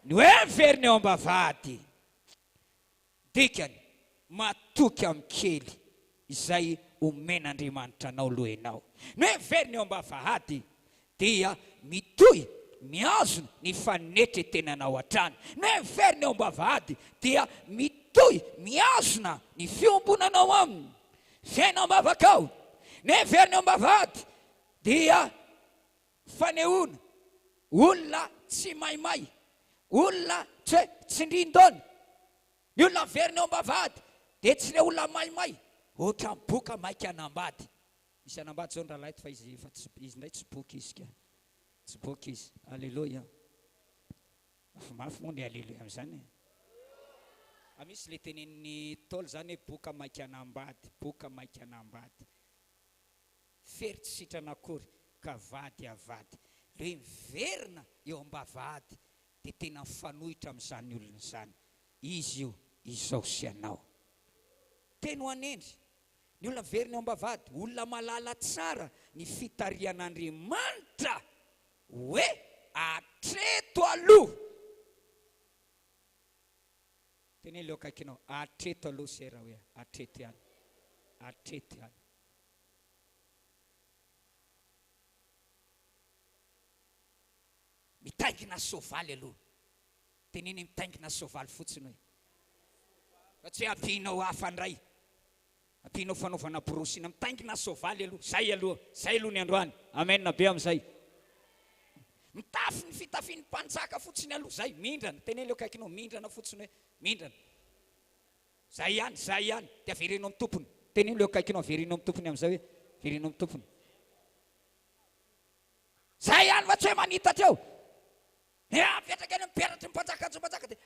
Ny hoe miverina eo am-bavahady, dikany, matoky amin'ny kely izay omen'Andriamanitra anao aloha ianao. Ny hoe miverina eo am-bavahady. dia mitohy mihazona ny fanetretenanao hatrany. Ny hoe miverina eo am-bavahady dia mitohy mihazona ny fiombonanao aminy, fiainam-bavakao. Ny hoe miverina eo am-bavahady dia fanehoana olona tsy maimay, olona tsy hoe tsindrin-daona. Ny olona miverina eo am-bavahady dia tsy ilay olona maimay ohatran'ny boka maika hanambady. Misy hanambady zao ny rahalahy eto fa izy efa tsy izy indray tsy boka izy ka. Tsy boka izy. Aleloia. Mafimafy moa ny aleloia amin'izany e. Fa misy le tenenin'ny Ntaolo zany hoe boka maika hanambady, boka maika hanambady. Fery tsy sitrana akory ka vady avady. Le hoe miverina eo am-bavahady dia tena mifanohitra amin'izany olona izany. Izy io, izao sy ianao. Teny ho an'hendry, Ny olona miverina eo am-bavahady, olona mahalala tsara ny fitarihan'Andriamanitra hoe hatreto aloha. Teneno ilay eo akaikinao, hatreto aloha sera hoe hatreto ihany, hatreto ihany. Mitaingina soavaly aloha. Teneno hoe mitaingina soavaly fotsiny hoe. Fa tsy hoe ampianao hafa indray. Ampianao fanaovana borosina. Mitaingina soavaly aloha. Zay aloha. Zay aloha ny androany. Amen be amin'izay. Mitafy ny fitafian'ny mpanjaka fotsiny aloha. Zay. Mindrana. Teneno eo akaikinao. Mindrana fotsiny hoe. Mindrana. Zay ihany. Zay ihany. Dia avereno amin'ny tompony. Teneno eo akaikinao. Avereno amin'ny tompony amin'izay hoe. Avereno amin'ny tompony. Zay ihany fa tsy hoe manitatra eo. Dia apetraka eny amin'ny peratry ny mpanjaka akanjo mpanjaka dia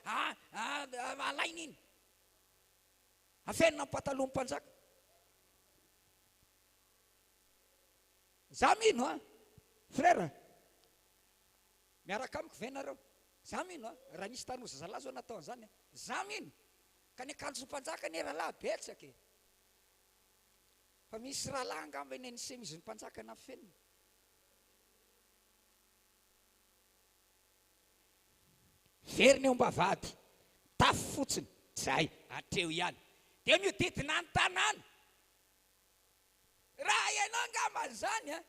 alainy iny. Afenina amin'ny pataloha ny mpanjaka. Za mino a, frère, miaraka amiko ve nareo? Za mino a, raha nisy tany ho zazalahy zao natao an'izany a, za mino, ka ny akanjon'ny mpanjaka anie rahalahy betsaka e. Fa misy rahalahy angamba eny ny semizin'ny mpanjaka nafenina. Verina eo am-bavahady, tafo fotsiny, zay, hatreo ihany. Dia mihodidina ny tanàna. Raha ianao angamba izany an!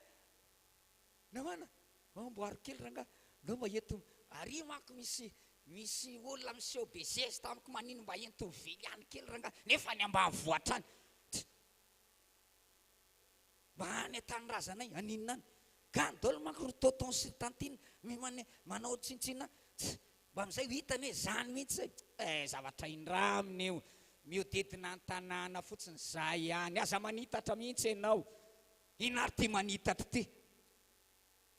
Nahoana? Amboaro kely rangahy, ndao mba ento, ary manko misy misy olona miseho be zesta amiko manino mba ento mively any kely rangahy, nefa any ambanivohitra any. Tch! Mba any an-tanindrazanay, haninona any? Ka any daholo manko ry tonton sy ry tantine mimane manao tsinontsinona tsy mba amin'izay ho hitany hoe zany mihitsy zay. Eh zavatra indramina io, mihodidina an-tanàna fotsiny zay ihany, aza manitatra mihitsy ianao, inona ary ity manitatra ity?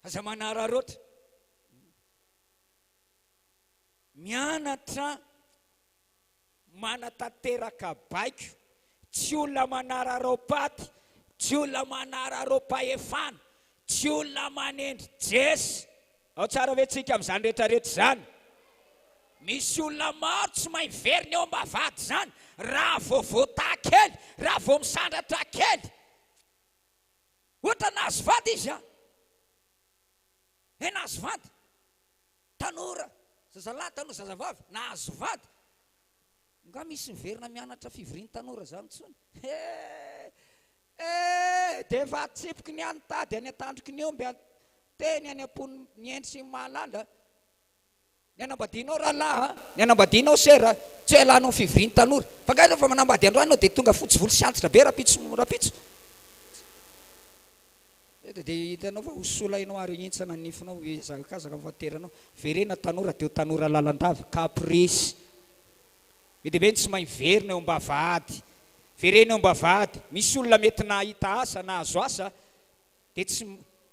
Aza manararaotra. Mianatra Manatanteraka baiko, tsy olona manararaom-paty, tsy olona manararaom-pahefana, tsy olona manendry jesy. Ao tsara ve tsika amin'izany rehetra rehetra izany? Misy olona maro tsy mahay miverina eo am-bavahady izany raha vao voataha kely, raha vao misandratra kely. Ohatra nahazo vady izy an! Eh nahazo vady! Tanora, zazalahy, tanora, zazavavy, nahazo vady. Nga misy miverina mianatra fivorian'ny tanora zany intsony? He! Eh! Dia efa atsipoky ny any tady any an-tandroky ny omby, teny any am-pon'ny ny hendry sy ny mahalala. Ny hanambadianao rahalahy a, ny hanambadianao sera, tsy hoe ialànao ny fivorian'ny tanora. Fa nga rehefa manambady androany ianao dia tonga fotsy volo sy antitra be rahampitso rahampitso? Eto dia hitanao fa ho sola ianao ary hihintsana ny nifinao, hihazakazaka ny fahateranao. Verena tanora dia ho tanora lalandava, caprice. Be dia be ny tsy mahay miverina eo am-bavahady. Verena eo am-bavahady. Misy olona mety nahita asa, nahazo asa, dia tsy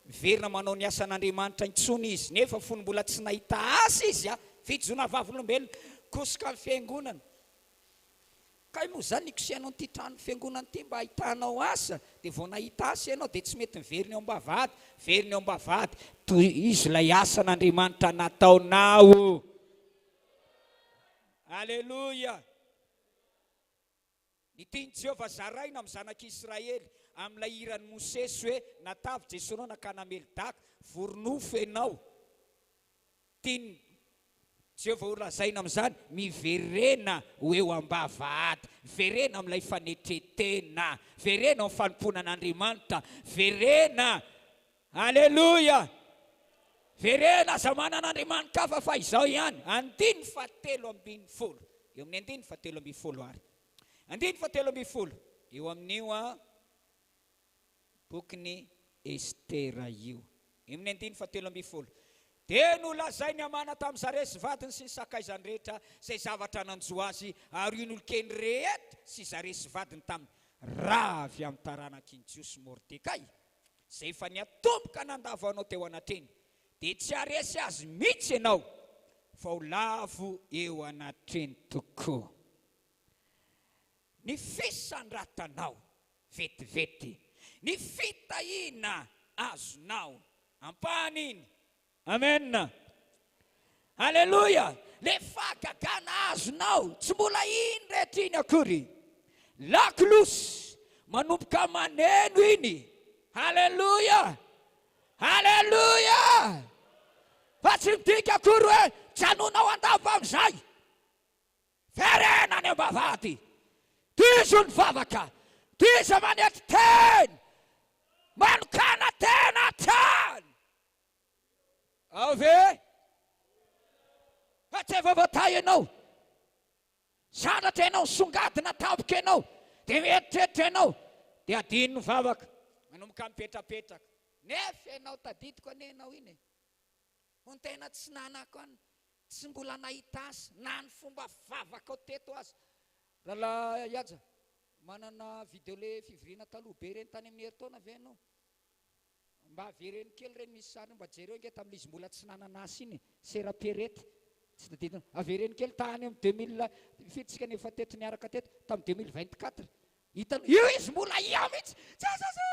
miverina manao ny asan'Andriamanitra intsony izy. Nefa fony mbola tsy nahita asa izy, fijoroana vavolombelona, kosoka ny fiangonana. Kay moa zany nikosehanao an'ity trano fiangonana ity mba ahitanao asa dia vao nahita asa ianao dia tsy mety miverina eo am-bavahady, verina eo am-bavahady, tohizo ilay asan'Andriamanitra nataonao. Aleloia! Ny tian'i Jehovah zaraina amin'ny zanak'Israely amin'ilay hiran'i Mosesy hoe natavy Jesorona ka namely daka, vory nofo ianao. Tian'i Jehovah holazaina amin'izany, Miverena ho eo am-bavahady. Verena amin'ilay fanetren-tena. Verena amin'ny fanompoana an'Andriamanitra. Verena! Aleloia! Verena aza manana Andriamani-kafa fa izao ihany. Andininy fahatelo ambin'ny folo. Eo amin'ny andininy fahatelo ambin'ny folo ary. Andininy fahatelo ambin'ny folo. Eo amin'io a bokyny Estera io. Eo amin'ny andininy fahatelo ambin'ny folo. Dia nolazain'i Amana tamin'ny Zaresy vadiny sy ny sakaizany rehetra izay zavatra nanjo azy ary io nolokeny rehetra sy Zaresy vadiny taminy raha avy amin'ny taranaky ny Jiosy Mordekay izay efa niatomboka nandavo anao teo anatreny dia tsy haresy azy mihitsy ianao fa ho lavo eo anatreny tokoa. Ny fisandratanao vetivety, ny fitahiana azonao ampahany iny. Amen. Aleloia. Le fahagagana azonao tsy mbola iny rehetra iny akory. Lakolosy manomboka maneno iny. Aleloia. Aleloia. Fa tsy midika akory hoe janonao andava amin'izay. Verena any am-bavahady. Tohizo ny vavaka. Tohizo manetry tena. Manokàna tena hatrany. Ao ve? Fa tsy efa voatahy ianao. Sandratra ianao, misongadina tampoka ianao, dia mieritreritra ianao, dia adino ny vavaka. Manomboka mipetrapetraka. Nefa ianao, tadidiko anie ianao iny e. Hono tena tsy nanako an, tsy mbola nahita azy na ny fomba vavakao teto aza. Rahalahy Haja, manana video le fivoriana taloha be ireny tany amin'ny herintaona ve ianao? Mba avereno kely ireny misy sary mba jereo ange tamin'izy mbola tsy nanana asa iny e, sera Pierrette, tsy tadidinao, avereno kely tany amin'ny 2000, firy tsika no efa teto niaraka teto, tamin'ny 2024, hitanao, io izy mbola io mihitsy, Jesosy o!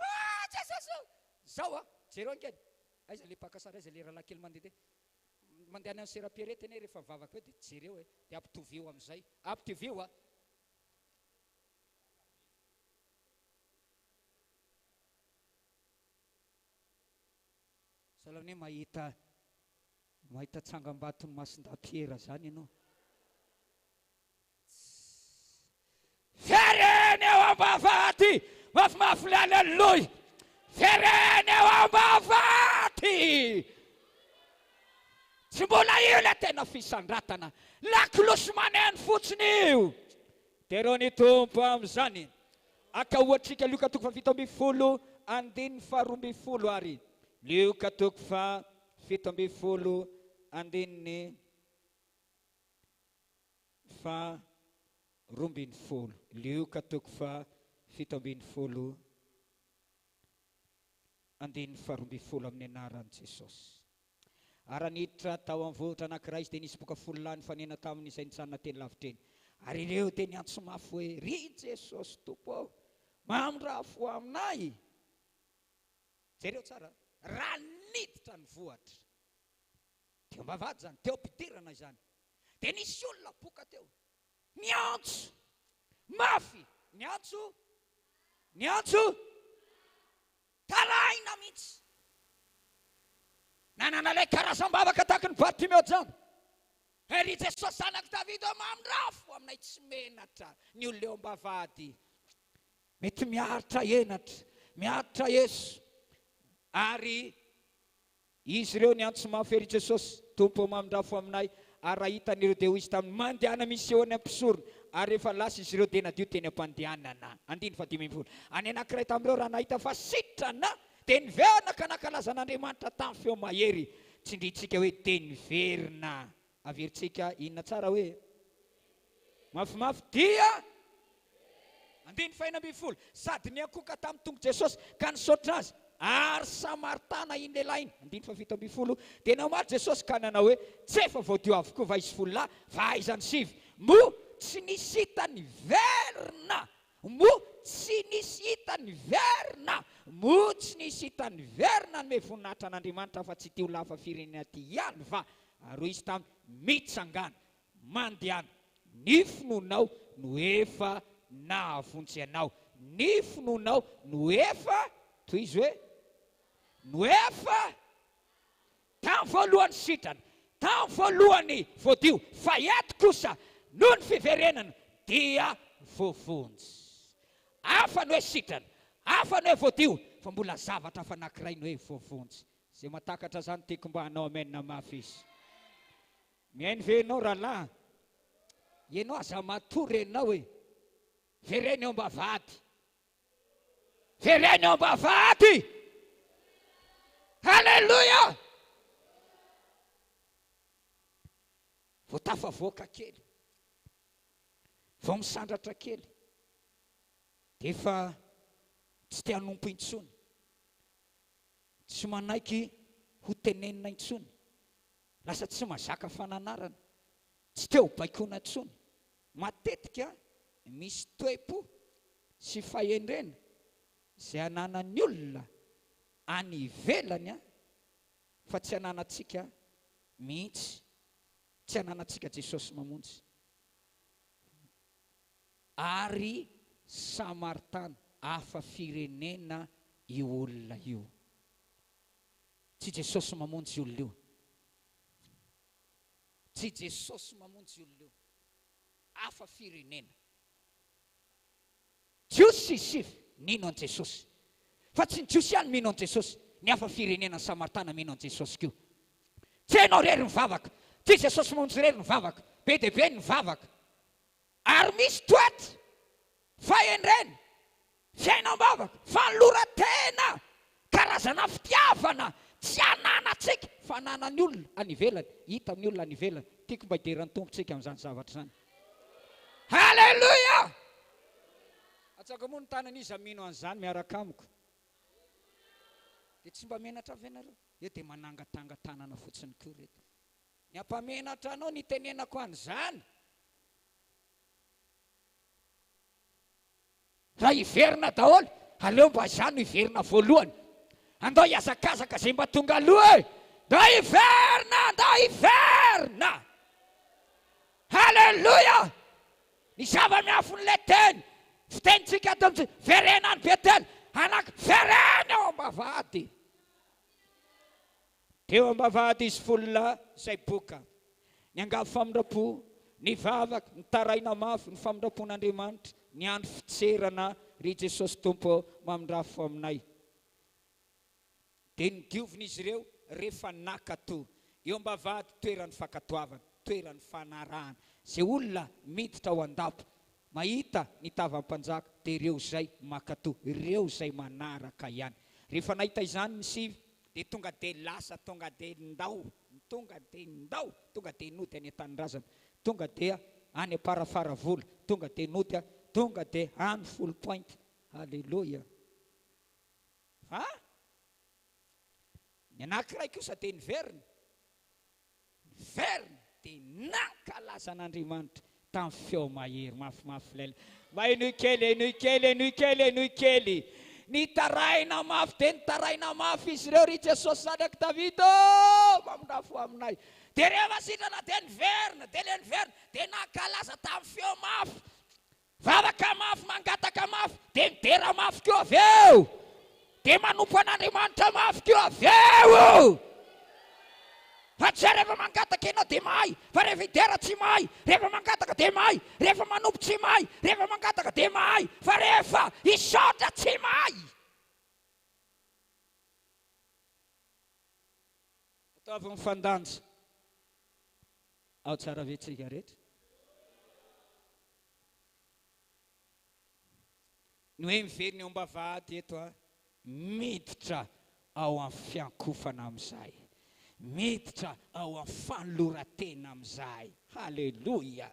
Ah Jesosy o! Zao a, jereo ange, aiza le mpaka sary, aiza le rahalahy kely mandehandeha, mandeha any amin'ny sera Pierrette anie rehefa mivavaka eo dia jereo e, dia ampitovio amin'izay, ampitovio a. Sahala amin'ny hoe mahita mahita tsangambaton'i Masindahy Piera izany ianao. Vereno eo am-bavahady! Mafimafy ny aleloia! Vereno eo am-bavahady! Tsy mbola io ilay tena fisandratana. Lakolosy maneno fotsiny io. Derao ny Tompo amin'izany. Haka ohatrika Lioka toko faha-17 andininy faha-12 ary. Lioka toko faha-17 andininy faha-12. Lioka toko faha-17 andininy faha-12 amin'ny anaran'i Jesosy. Ary raha niditra tao amin'ny vohitra anankiray izy, dia nisy boka folo lahy nifanena taminy izay nijanona teny lavitra eny. Ary ireo dia niantso mafy hoe, Ry Jesosy Tompo ô, mamindrafo aminay! Jereo tsara, raha niditra ny vohitra, teo am-bavahady izany, teo am-pidirana izany, dia nisy olona boka teo, niantso mafy, niantso, niantso, Taraina mihitsy. Nanana ilay karazam-bavaka tahaky ny Bartimeo jamba. He ry Jesosy zanak'i Davida ô, mamindrafo aminay tsy menatra ny olona eo am-bavahady. Mety miaritra henatra, miaritra eso. Ary Izy ireo niantso mafy ery Jesosy, Tompo ô mamindrafo aminay, ary raha hitany ireo dia hoy Izy taminy, Mandehana miseho any amin'ny mpisorona, ary rehefa lasa izy ireo dia nadio teny am-pandehanana. Andininy fahadimy ambin'ny folo. Any anankiray tamin'ireo raha nahita fa sitrana dia niverina ka nankalaza an'Andriamanitra tamin'ny feo mahery. Tsindrintsika hoe dia niverina. Averintsika inona tsara hoe? Mafimafy dia. Andininy faha-16, Sady niankohoka tamin'ny tongotr'i Jesosy ka nisaotra Azy, ary Samaritana iny lehilahy iny. Andininy faha-17, Dia namaly Jesosy ka nanao hoe, Tsy efa voadio avokoa va izy folo lahy? Fa aiza ny sivy? Moa tsy nisy hita niverina? Moa tsy nisy hita niverina? Moa tsy nisy hita niverina hanome voninahitra an'Andriamanitra afa-tsy ity olona hafa firenena ity ihany va? Ary hoy Izy taminy, Mitsangàna, Mandehana, ny finoanao no efa nahavonjy anao. Ny finoanao no efa, tohizo hoe, no efa tamin'ny voalohany sitrana, tamin'ny voalohany voadio, fa eto kosa noho ny fiverenana dia voavonjy. Hafa ny hoe sitrana, hafa ny hoe voadio. Fa mbola zavatra hafa anankiray ny hoe voavonjy. Izay mahatakatra izany tiako mba hanao amen mafy izy. Mihaino ve ianao rahalahy? Ianao aza matory ianao e. Vereno eo am-bavahady. Vereno eo am-bavahady. Haleloia! Vao tafavoaka kely. Vao misandratra kely. Dia efa tsy te hanompo intsony. Tsy manaiky ho tenenina intsony. Lasa tsy mazaka fananarana. Tsy te ho baikoina intsony. Matetika misy toe-po sy fahendrena izay ananan'ny olona any ivelany fa tsy ananantsika mihitsy, tsy ananantsika Jesosy Mamonjy. Ary Samaritana, hafa firenena io olona io. Tsy Jesosy Mamonjy io olona io. Tsy Jesosy Mamonjy io olona io. Hafa firenena. Jiosy sy sivy nino an'i Jesosy. Fa tsy ny Jiosy ihany mino an'i Jesosy, ny hafa firenena Samaritana mino an'i Jesosy koa. Tsy ianao irery mivavaka, tsy Jesosy Mamonjy irery mivavaka, be dia be ny mivavaka. Ary misy toetra, fahendrena, fiainam-bavaka, fanoloran-tena, karazana fitiavana tsy ananantsika fa ananan'ny olona any ivelany, hita amin'ny olona any ivelany. Tiako mba hidera ny Tompo tsika amin'izany zavatra izany. Haleloia! Atsako moa ny tanana iza mino an'izany miaraka amiko? Dia tsy mba menatra ve nareo? Eo dia manangatanga tanana fotsiny koa reto. Ny hampamenatra anao ny hitenenako an'izany. Raha hiverina daholo, aleo mba izaho no hiverina voalohany. Andao hihazakazaka izay mba tonga aloha e! Ndao hiverina, ndao hiverina! Haleloia! Ny zava-miafin'ilay teny, fitenintsika ato amintsika, verena any Betela, anaka, verena eo am-bavahady. Teo am-bavahady izy folo lahy izay boka. Niangavy famindram-po, nivavaka, nitaraina mafy ny famindram-pon'Andriamanitra, niandry fitserana, Ry Jesosy Tompo ô, mamindrà fo aminay. Dia nodiovina izy ireo rehefa nakato. Eo am-bavahady toeran'ny fankatoavana, toeran'ny fanarahana. Izay olona miditra ao an-dapa, mahita ny tavan'ny mpanjaka, dia ireo izay mankato, ireo izay manaraka ihany. Rehefa nahita izany ny sivy, Dia tonga dia lasa, tonga dia ndao, tonga dia ndao, tonga dia nody any an-tanindrazana, tonga dia any Amparafaravola, tonga dia nody a, tonga dia any Foulpointe. Aleloia. Fa ny anankiray kosa dia niverina. Niverina dia nankalaza an'Andriamanitra tamin'ny feo mahery mafimafy lela. Mba henoy kely, henoy kely, henoy kely, henoy kely. Nitaraina mafy dia nitaraina mafy izy ireo, Ry Jesosy Zanak'i Davida ô, mamindrà fo aminay. Dia rehefa sitrana dia niverina, dia ilay niverina dia nankalaza tamin'ny feo mafy. Vavaka mafy, mangataka mafy, dia midera mafy koa avy eo. Dia manompo an'Andriamanitra mafy koa avy eo. Fa tsy hoe rehefa mangataka ianao dia mahay, fa rehefa hidera tsy mahay, rehefa mangataka dia mahay, rehefa manompo tsy mahay, rehefa mangataka dia mahay, fa rehefa hisaotra tsy mahay. Ataovy mifandanja. Ao tsara ve tsika rehetra? Ny hoe miverina eo am-bavahady eto a, miditra ao amin'ny fiankofana amin'izay, miditra ao amin'ny fanoloran-tena amin'izay. Haleloia!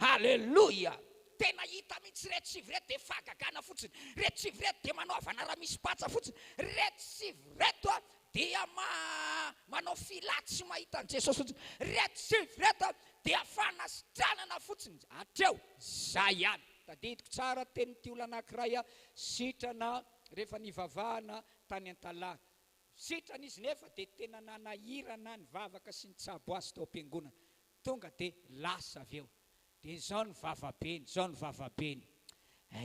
Haleloia! Tena hita mihitsy ireto sivy ireto dia fahagagana fotsiny. Ireto sivy ireto dia manao havana raha misy patsa fotsiny. Ireto sivy ireto a dia manao fila tsy mahita an'i Jesosy fotsiny. Ireto sivy ireto dia fanasitranana fotsiny hatreo, zay ihany. Tadidiko tsara tenin'ity olona anankiray sitrana rehefa nivavahana tany Antalaha. Sitrana izy nefa dia tena nanahirana nivavaka sy nitsabo azy tao am-piangonana. Tonga dia lasa avy eo. Dia izao ny vavabeny, izao ny vavabeny.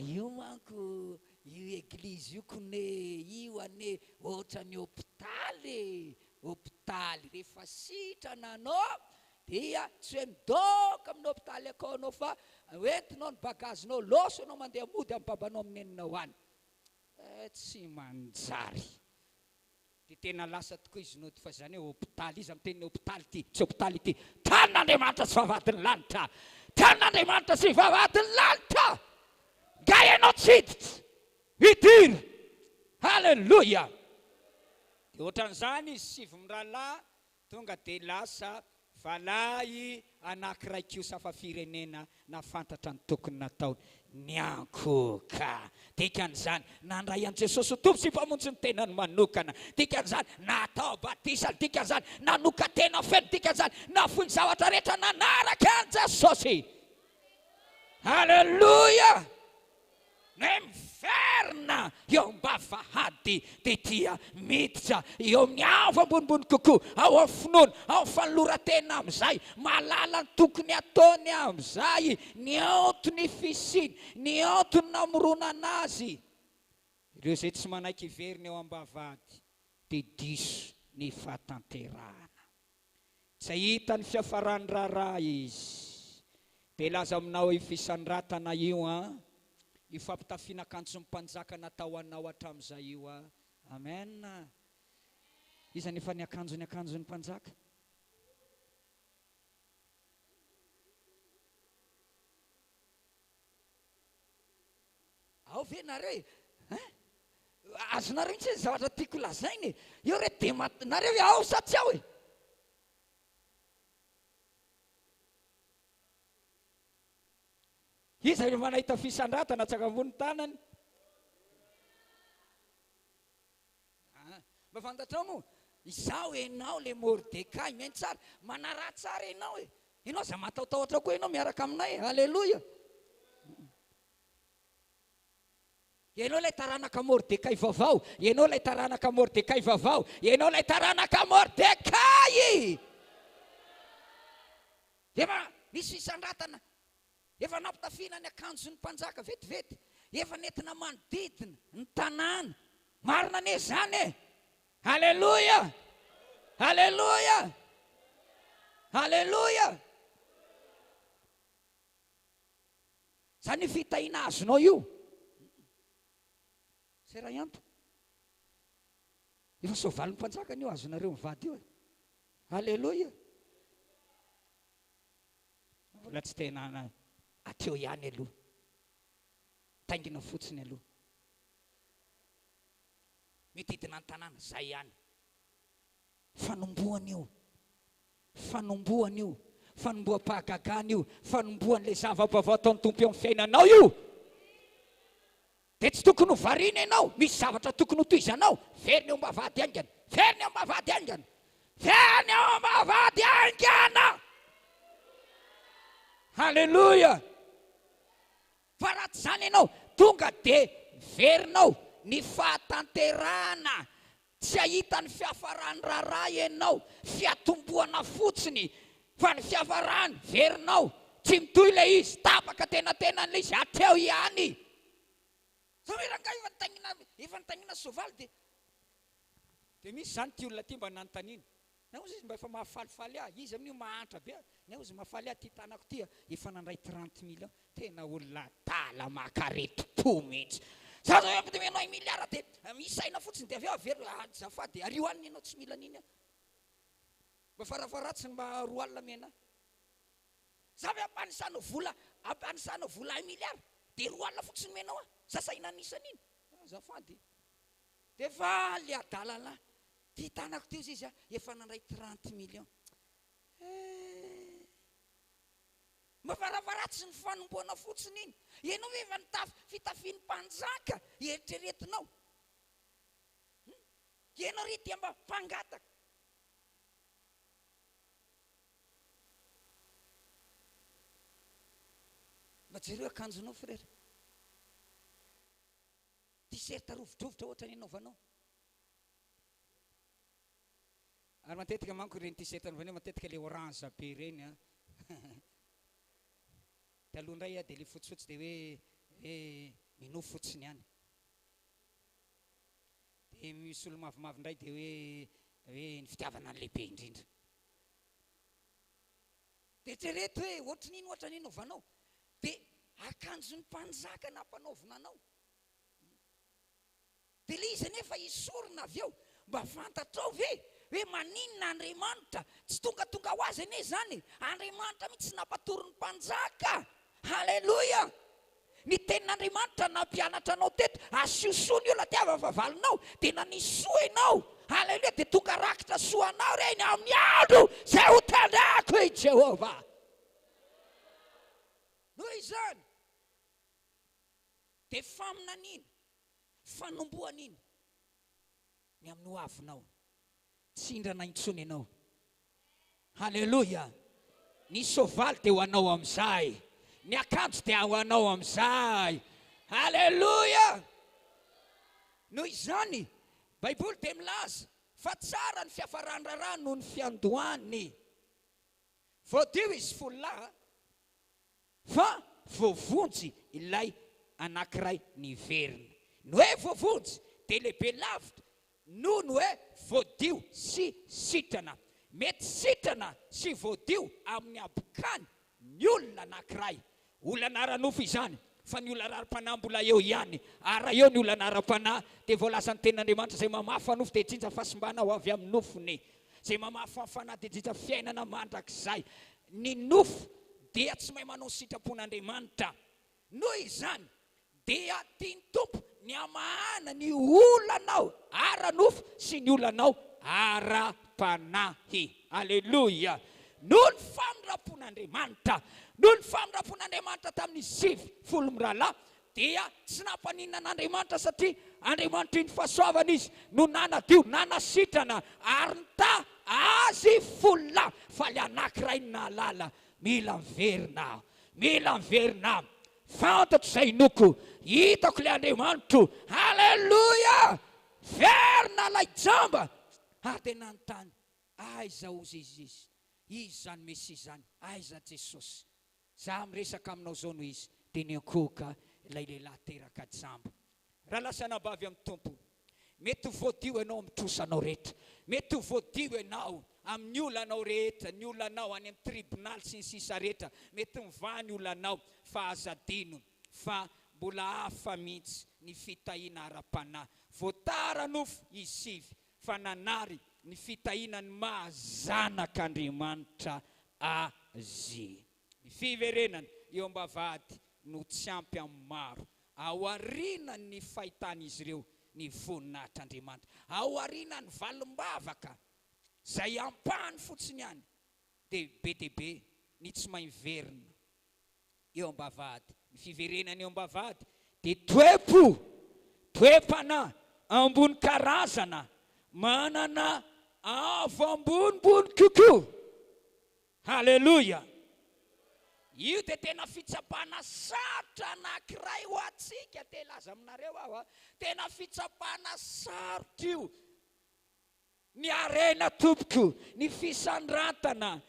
Io manko, io eglizy io kone, io anie ohatran'ny hopitaly e, hopitaly. Rehefa sitrana anao dia tsy hoe midoka amin'ny hopitaly akao anao fa hoentinao ny bagazinao, loso ianao mandeha mody amin'ny babanao amin'ny neninao any. Eh, tsy manjary. Dia tena lasa tokoa izy nody fa izany hoe hopitaly, iza miteny ny hopitaly ity, tsy hopitaly ity, tanin'Andriamanitra sy vavahadin'ny lanitra, tanin'Andriamanitra sy vavahadin'ny lanitra, nga ianao tsy hiditra, hidiro, haleloia. Dia ohatran'izany izy sivy mirahalahy Tonga dia lasa valahy anakiray kosa fa firenena nahafantatra ny tokony nataony niankohoka. Dikan'izany, nandray an'i Jesosy ho Tompo sy Mpamonjy ny tenany manokana. Dikan'izany, natao batisa. Dikan'izany, nanokan-tena feno. Dikan'izany, nafoy ny zavatra rehetra nanaraka an'i Jesosy. Aleloia! Ny hoe miverina eo am-bavahady dia dia miditra eo amin'ny avo ambonimbony kokoa, ao amin'ny finoana, ao amin'ny fanoloran-tena amin'izay, mahalala ny tokony hataony amin'izay, ny antony fisiany, ny antony namoronana azy. Ireo izay tsy manaiky hiverina eo am-bavahady dia diso ny fahatanterahana. Tsy hahita ny fiafaran'ny raharaha izy. Dia hilaza aminao io fisandratana io an, io fampitafiana akanjon'ny mpanjaka natao anao hatramin'izay io an. Amen. Iza nefa niakanjo ny akanjon'ny mpanjaka? Ao ve nareo e? Hein? Azonareo mihitsy ny zavatra tiako lazaina e. Eo re dia mat, nareo hoe ao sa tsy ao e? Iza efa nahita fisandratana atsangambony ny tanany? Ah, mba fantatrao moa, izaho ianao le Mordekay, mihaino tsara, manaraha tsara ianao e. Ianao aza matahotahotra koa ianao miaraka aminay e, aleloia. Ianao ilay taranaka Mordekay vaovao, ianao ilay taranaka Mordekay vaovao, ianao ilay taranaka Mordekay. Efa nisy fisandratana, efa nampitafiana ny akanjon'ny mpanjaka vetivety, efa nentina manodidina ny tanàna. Marina anie izany e! Aleloia! Aleloia! Aleloia! Izany io fitahiana azonao io. Sera Ianto. Efa soavalin'ny mpanjaka io azonareo mivady io e. Aleloia. Mbola tsy tena hatreo ihany aloha. Taingina fotsiny aloha. Mididina ny tanàna, zay ihany. Fanombohana io. Fanombohana io. Fanomboham-pahagagana io. Fanombohan'ilay zava-baovao ataon'ny Tompo eo amin'ny fiainanao io. Dia tsy tokony ho variana ianao. Misy zavatra tokony ho tohizanao. Verina eo am-bavahady haingana. Verina eo am-bavahady haingana. Verina eo am-bavahady haingana. Haleloia. Fa raha tsy izany ianao, tonga dia verinao ny fahatanterahana. Tsy hahita ny fiafaran'ny raharaha ianao, fiatombohana fotsiny, fa ny fiafarany, verinao. Tsy mitohy ilay izy, tapaka tenatenan'ilay izy hatreo ihany. Zao hoe rangahy efa nitaingina, efa nitaingina soavaly dia, dia misy izany ity olona ity mba nanontaniana, Na ozy izy mba efa mahafalifaly ahy, izy amin'io mahantra be, na ozy mahafaly ahy ity tanako ity efa nandray trente millions, tena olona adala maka aretim-po mihitsy. Za zao efa omenao un milliard dia misaina fotsiny dia avy eo averiko, azafady ario alina ianao tsy mila an'iny aho. Mba farafaharatsiny mba roa alina omena ahy. Za ve ampanisanao vola, ampanisanao vola un milliard dia roa alina fotsiny omenao ahy, za sahy nanisa an'iny? Azafady. Dia faly adala lahy. Ty tanako ty ozy izy a, efa nandray trente millions. Eh! Mba varavaratsy ny fanompoana fotsiny iny. Ianao ve efa nitafy fitafian'ny mpanjaka eritreretinao? Hum? Ianao re dia mba mpangataka. Mba jereo akanjonao frera. T-shirt rovidrovitra ohatra ny anaovanao. Ary matetika manko ireny t-shirt anaovana io matetika le orange be ireny an. Taloha indray dia le fotsifotsy dia hoe hoe minoa fotsiny ihany. Dia misy olo mavomavo indray dia hoe hoe ny fitiavana no lehibe indrindra. Dia eritrereto hoe ohatry ny ino ohatra ny anaovanao. Dia akanjon'ny mpanjaka nampanaovina anao. Dia ilay izy anefa esorina avy eo. Mba fantatrao ve hoe maninona Andriamanitra? Tsy tongatonga ho azy anie izany e! Andriamanitra mihitsy nampatory ny mpanjaka. Haleloia! Ny tenin'Andriamanitra nampianatra anao teto, asio soa ny olona tiava ny fahavalonao, dia nanisy soa ianao. Haleloia! Dia tonga rakitra soa anao ireny amin'ny andro izay ho tandreko i Jehovah. Noho izany, dia faminaniana, fanombohana iny ny amin'ny ho avinao. Tsy hindrana intsony ianao. Haleloia! Ny soavaly dia ho anao amin'izay. Ny akanjo dia ho anao amin'izay. Haleloia! Noho izany, Baiboly dia milaza fa tsara ny fiafaran'ny raharaha noho ny fiandohany. Voadio izy fololahy fa voavonjy ilay anankiray niverina. Ny hoe voavonjy dia lehibe lavitra noho ny hoe voadio sy sitrana. Mety sitrana sy voadio amin'ny habokany ny olona anankiray. Olana ara-nofo izany, fa ny olana ara-panahy mbola eo ihany. Ary raha eo ny olana ara-panahy, dia voalazan'ny Tenin'Andriamanitra, Izay mamafa nofo dia hijinja fahasimbana ho avy amin'ny nofony. Izay mamafa ny fanahy dia hijinja fiainana mandrakizay. Ny nofo dia tsy mahay manao ny sitrapon'Andriamanitra. Noho izany, dia tian'ny Tompo ny hamahana ny olanao ara-nofo sy ny olanao ara-panahy. Aleloia! Noho ny famindram-pon'Andriamanitra, noho ny famindram-pon'Andriamanitra tamin'izy 90 mirahalahy, dia tsy nampaninona an'Andriamanitra satria Andriamanitry ny fahasoavana Izy no nanadio, nanasitrana ary nitaha azy folo lahy, fa ilay anankiray no nahalala, mila miverina aho, mila miverina aho. Fantatro izay inoako, hitako ilay Andriamanitro. Haleloia! Verina ilay jamba! Ary dia nanontany, Aiza hozy izy izy? Iza izany Mesia izany? Aiza Jesosy? Za miresaka aminao izao no izy. Dia niankohoka ilay lehilahy teraka jamba. Rahalahy sy anabavy amin'ny Tompo, mety ho voadio ianao amin'ny trosanao rehetra. Mety ho voadio ianao amin'ny olanao rehetra, ny olanao any amin'ny tribonaly sy ny sisa rehetra. Mety mivaha ny olanao, fa aza adino fa mbola hafa mihitsy ny fitahiana ara-panahy. Voatara nofo izy sivy, fa nanary ny fitahiana ny maha zanak'Andriamanitra azy. Ny fiverenana eo am-bavahady no tsy ampy amin'ny maro. Aorianan'ny fahitan'izy ireo ny voninahitr'Andriamanitra, aorianan'ny valim-bavaka izay ampahany fotsiny ihany, dia be dia be ny tsy mahay miverina eo am-bavahady. Ny fiverenana eo am-bavahady dia toe-po, toe-panahy ambony karazana, manana avo ambonimbony kokoa. Haleloia! Io dia tena fitsapana sarotra anankiray ho antsika, te hilaza aminareo aho a, tena fitsapana sarotra io. Ny harena tompoko, ny fisandratana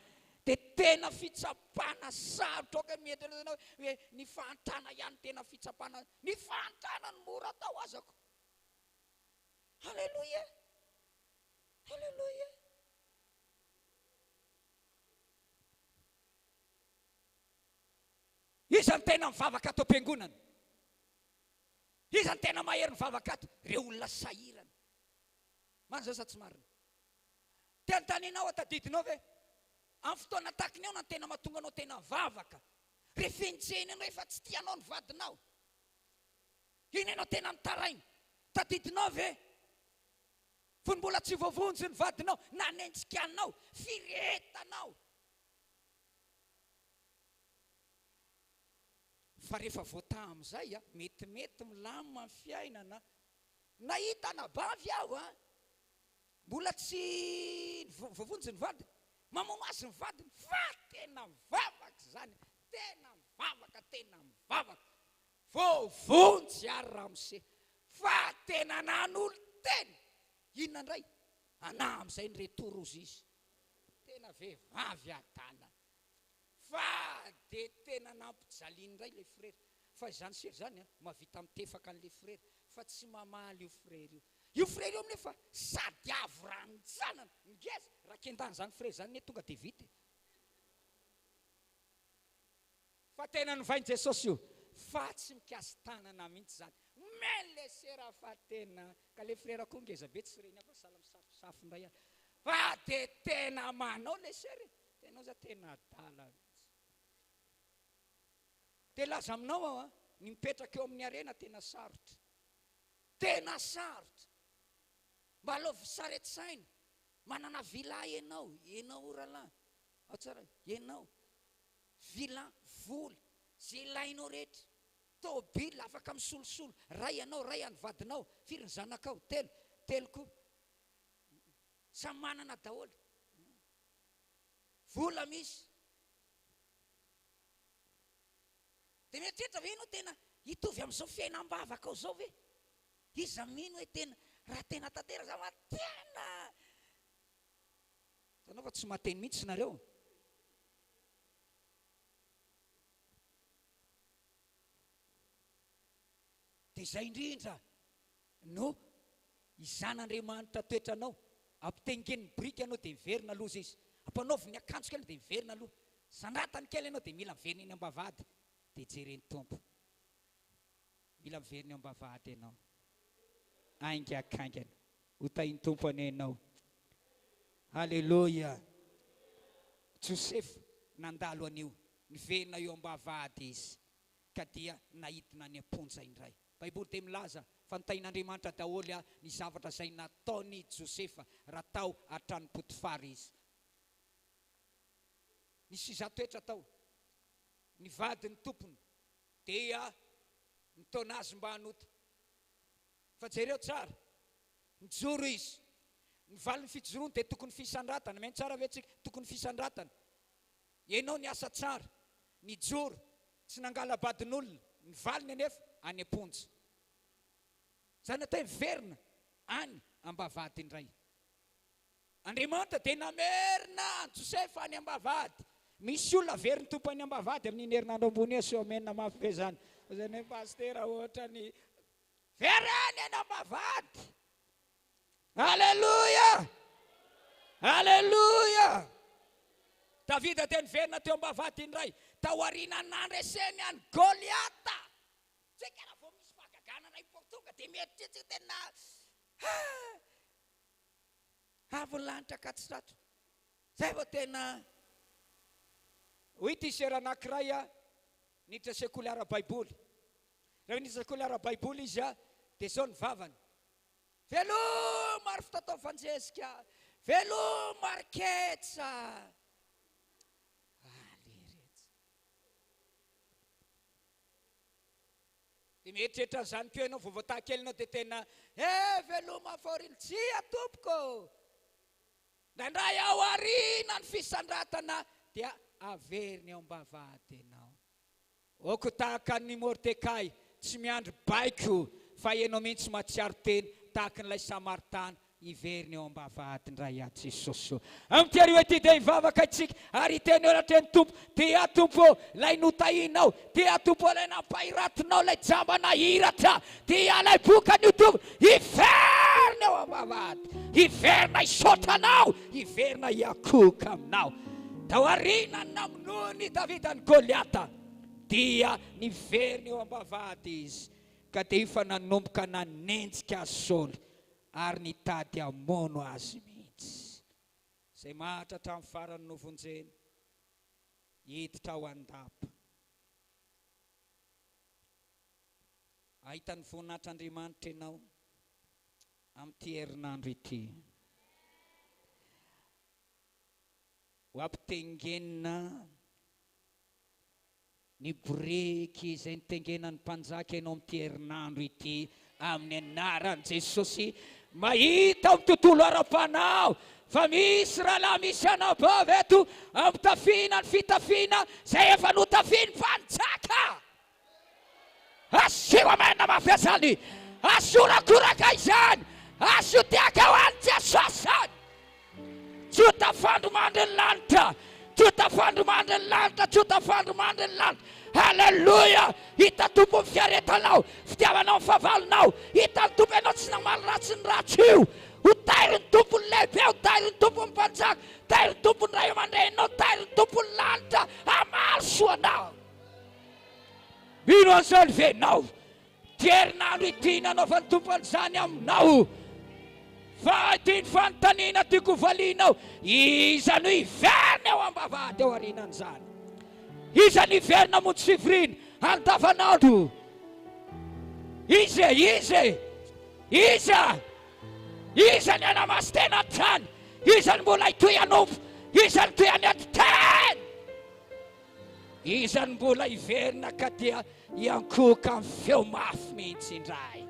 dia tena fitsapana sarotra. Aoka mieritreritra ianao hoe ny fahantrana ihany tena fitsapana, ny fahantrana no mora atao azako. Haleloia! Haleloia! Iza no tena mivavaka ato am-piangonana? Iza no tena mahery mivavaka ato? Ireo olona sahirana. Marina izany sa tsy marina? Te hanontany anao aho, tadidinao ve? Amin'ny fotoana tahaka ny ahoana no tena mahatonga anao tena mivavaka? Rehefa enjehina ianao, efa tsy tia anao ny vadinao. Iny ianao tena mitaraina. Tadidinao ve? Fony mbola tsy voavonjy ny vadinao, nanenjika anao, firehetanao. Fa rehefa voataha amin'izay, metimety milamina ny fiainana. Nahita anabavy aho, mbola tsy voavonjy ny vadiny, mamono azy ny vadiny, fa tena mivavaka izany, tena mivavaka, tena mivavaka. Voavonjy ary ramose fa tena nanolo-tena! Inona indray? Anah amin'izay ny retour ozy izy. Tena vehivavy adala. Fa dia tena nampijaliany indray ilay frera. Fa izany sera izany an, mahavita mitefaka an'ilay frera fa tsy mamaly io frera io. Io frera io nefa sady avo ranjanana, ngeza, raha kendana izany frera izany anie tonga dia vita e. Fa tena novain'i Jesosy io fa tsy mikasi-tanana mihitsy izany. Amen le sera fa tena ka le frera koa ngeza be tsy reny hafa sahala misafosafo ndray ary fa de tena manao le sera e! Tenao za tena adala mihitsy. Te hilaza aminao aho an, ny mipetraka eo amin'ny harena tena sarotra. Tena sarotra. Mba alaovy sary an-tsaina, manana villa ianao, ianao rahalahy, ao tsara, ianao, villa, vola, izay ilainao rehetra, tôbila afaka misolosolo, ray ianao, ray an'ny vadinao, firy ny zanakao, telo, telo koa, samy manana daholo, vola misy. Dia mieritreritra ve ianao tena hitovy amin'izao fiainam-bavakao izao ve? Iza mino hoe tena raha tena tanteraka izany fa tena Hitanao fa tsy mahateny mihitsy nareo. Dia izay indrindra no izan'Andriamanitra toetranao. Ampitengeniny biriky ianao dia miverina aloha izy. Ampanaoviny akanjo kely dia miverina aloha. Sandratany kely ianao dia mila miverina eny am-bavahady dia jeren'ny Tompo. Mila miverina eo am-bavahady ianao. Haingakaingana. Ho tahin'ny Tompo anie ianao. Aleloia. Josefa nandalo an'io. Niverina eo am-bavahady izy ka dia naidina any am-ponja indray. Baiboly dia milaza fa notahin'Andriamanitra daholo ny zavatra izay nataon'i Josefa raha tao an-tranon'i Potifara izy. Nisy fizahan-toetra tao. Ny vadin'ny tompony dia nitaona azy mba hanota. Fa jereo tsara, nijoro izy. Ny valin'ny fijoroany dia tokony fisandratana. Mihaino tsara ve tsika? Tokony fisandratana. Ianao niasa tsara, nijoro, tsy nangala-badin'olona, ny valiny anefa any am-ponja. Izany atao hoe miverina any am-bavahady indray. Andriamanitra dia namerina an'i Josefa any am-bavahady. Misy olona averin'ny Tompo any am-bavahady amin'iny herinandro ambony iny, asio amena mafy ve izany? Izany hoe pasitera ohatrany vereny any am-bavahady. Aleloia! Aleloia! Davida dia niverina teo am-bavahady indray, taorian'ny nandreseny an'i Goliata. Tsika raha vao misy fahagagana iray vao tonga dia mieritreritra tena avo ny lanitra ka tsy tratro. Zay vao tena. Hoy ity sera anankiray niditra sekoly ara-baiboly. Rehefa niditra sekoly ara-baiboly izy dia izao ny vavany. Veloma ry fitataovan-jezika, veloma ry ketsa. Ah leretsy. Dia mieritreritra an'izany koa ianao vao voataha kely ianao dia tena eh veloma faoril tsia tompoko. Indraindray ao aoriana ny fisandratana dia averiny eo am-bavahady ianao. Oko tahaka an'i Mordekay, tsy miandry baiko fa ianao mihitsy mahatsiaro tena tahaka an'ilay Samaritana hiverina eo am-bavahady indray aho Jesosy ô. Amin'ity hariva ity dia hivavaka isika ary hiteny eo anatrehan'ny Tompo, Dia Tompo ô, ilay notahianao, dia Tompo ô, ilay nampahiratinao, ilay jamba nahiratra, dia ilay boka an'io Tompo, hiverina eo am-bavahady, hiverina hisaotra Anao, hiverina hiankohoka Aminao. Taorian'ny namonoan'i Davida an'i Goliata, dia niverina eo am-bavahady izy, ka dia efa nanomboka nanenjika azy Saoly, ary nitady hamono azy mihitsy. Izay mahantra hatramin'ny farany no vonjena, hiditra ao an-dapa. Hahita ny voninahitr'Andriamanitra ianao amin'ity herinandro ity. Ho ampitengenina ny boriky izay nitengenan'ny mpanjaka ianao amin'ity herinandro ity amin'ny anaran'i Jesosy. Mahita ao amin'ny tontolo ara-panahy fa misy rahalahy misy anabavy eto ampitafiana ny fitafiana izay efa notafian'ny mpanjaka. Asio amen mafy izany. Asio rakoraka izany. Asio tehaka ho an'i Jesosy izany. Tsy ho tafandry mandry ny lanitra. Tsy ho tafandry mandry ny lanitra. Tsy ho tafandry mandry ny lanitra. Haleloia! Hita Tompo ny fiaretanao, fitiavanao ny fahavalonao. Hitan'ny Tompo ianao tsy namaly ratsy ny ratsy io. Ho tairin'ny Tompo ny lehibe, ho tairin'ny Tompo ny mpanjaka, tairin'ny Tompo ny ray aman-dreninao, tairin'ny Tompo ny lanitra hamaly soa anao. Mino an'izany ve ianao? Amin'ity herinandro ity nanaovan'ny Tompo an'izany aminao. Fa ity ny fanontaniana tiako hovalianao, iza no hiverina eo am-bavahady ao aorianan'izany? Iza no hiverina hamonjy fivoriana andavanandro? Iza e? Iza e? Iza? Iza ny hanamasy-tena hatrany? Iza no mbola hitohy hanompo? Iza no hitohy hanetry tena? Iza no mbola hiverina ka dia hiankohoka amin'ny feo mafy mihitsy indray?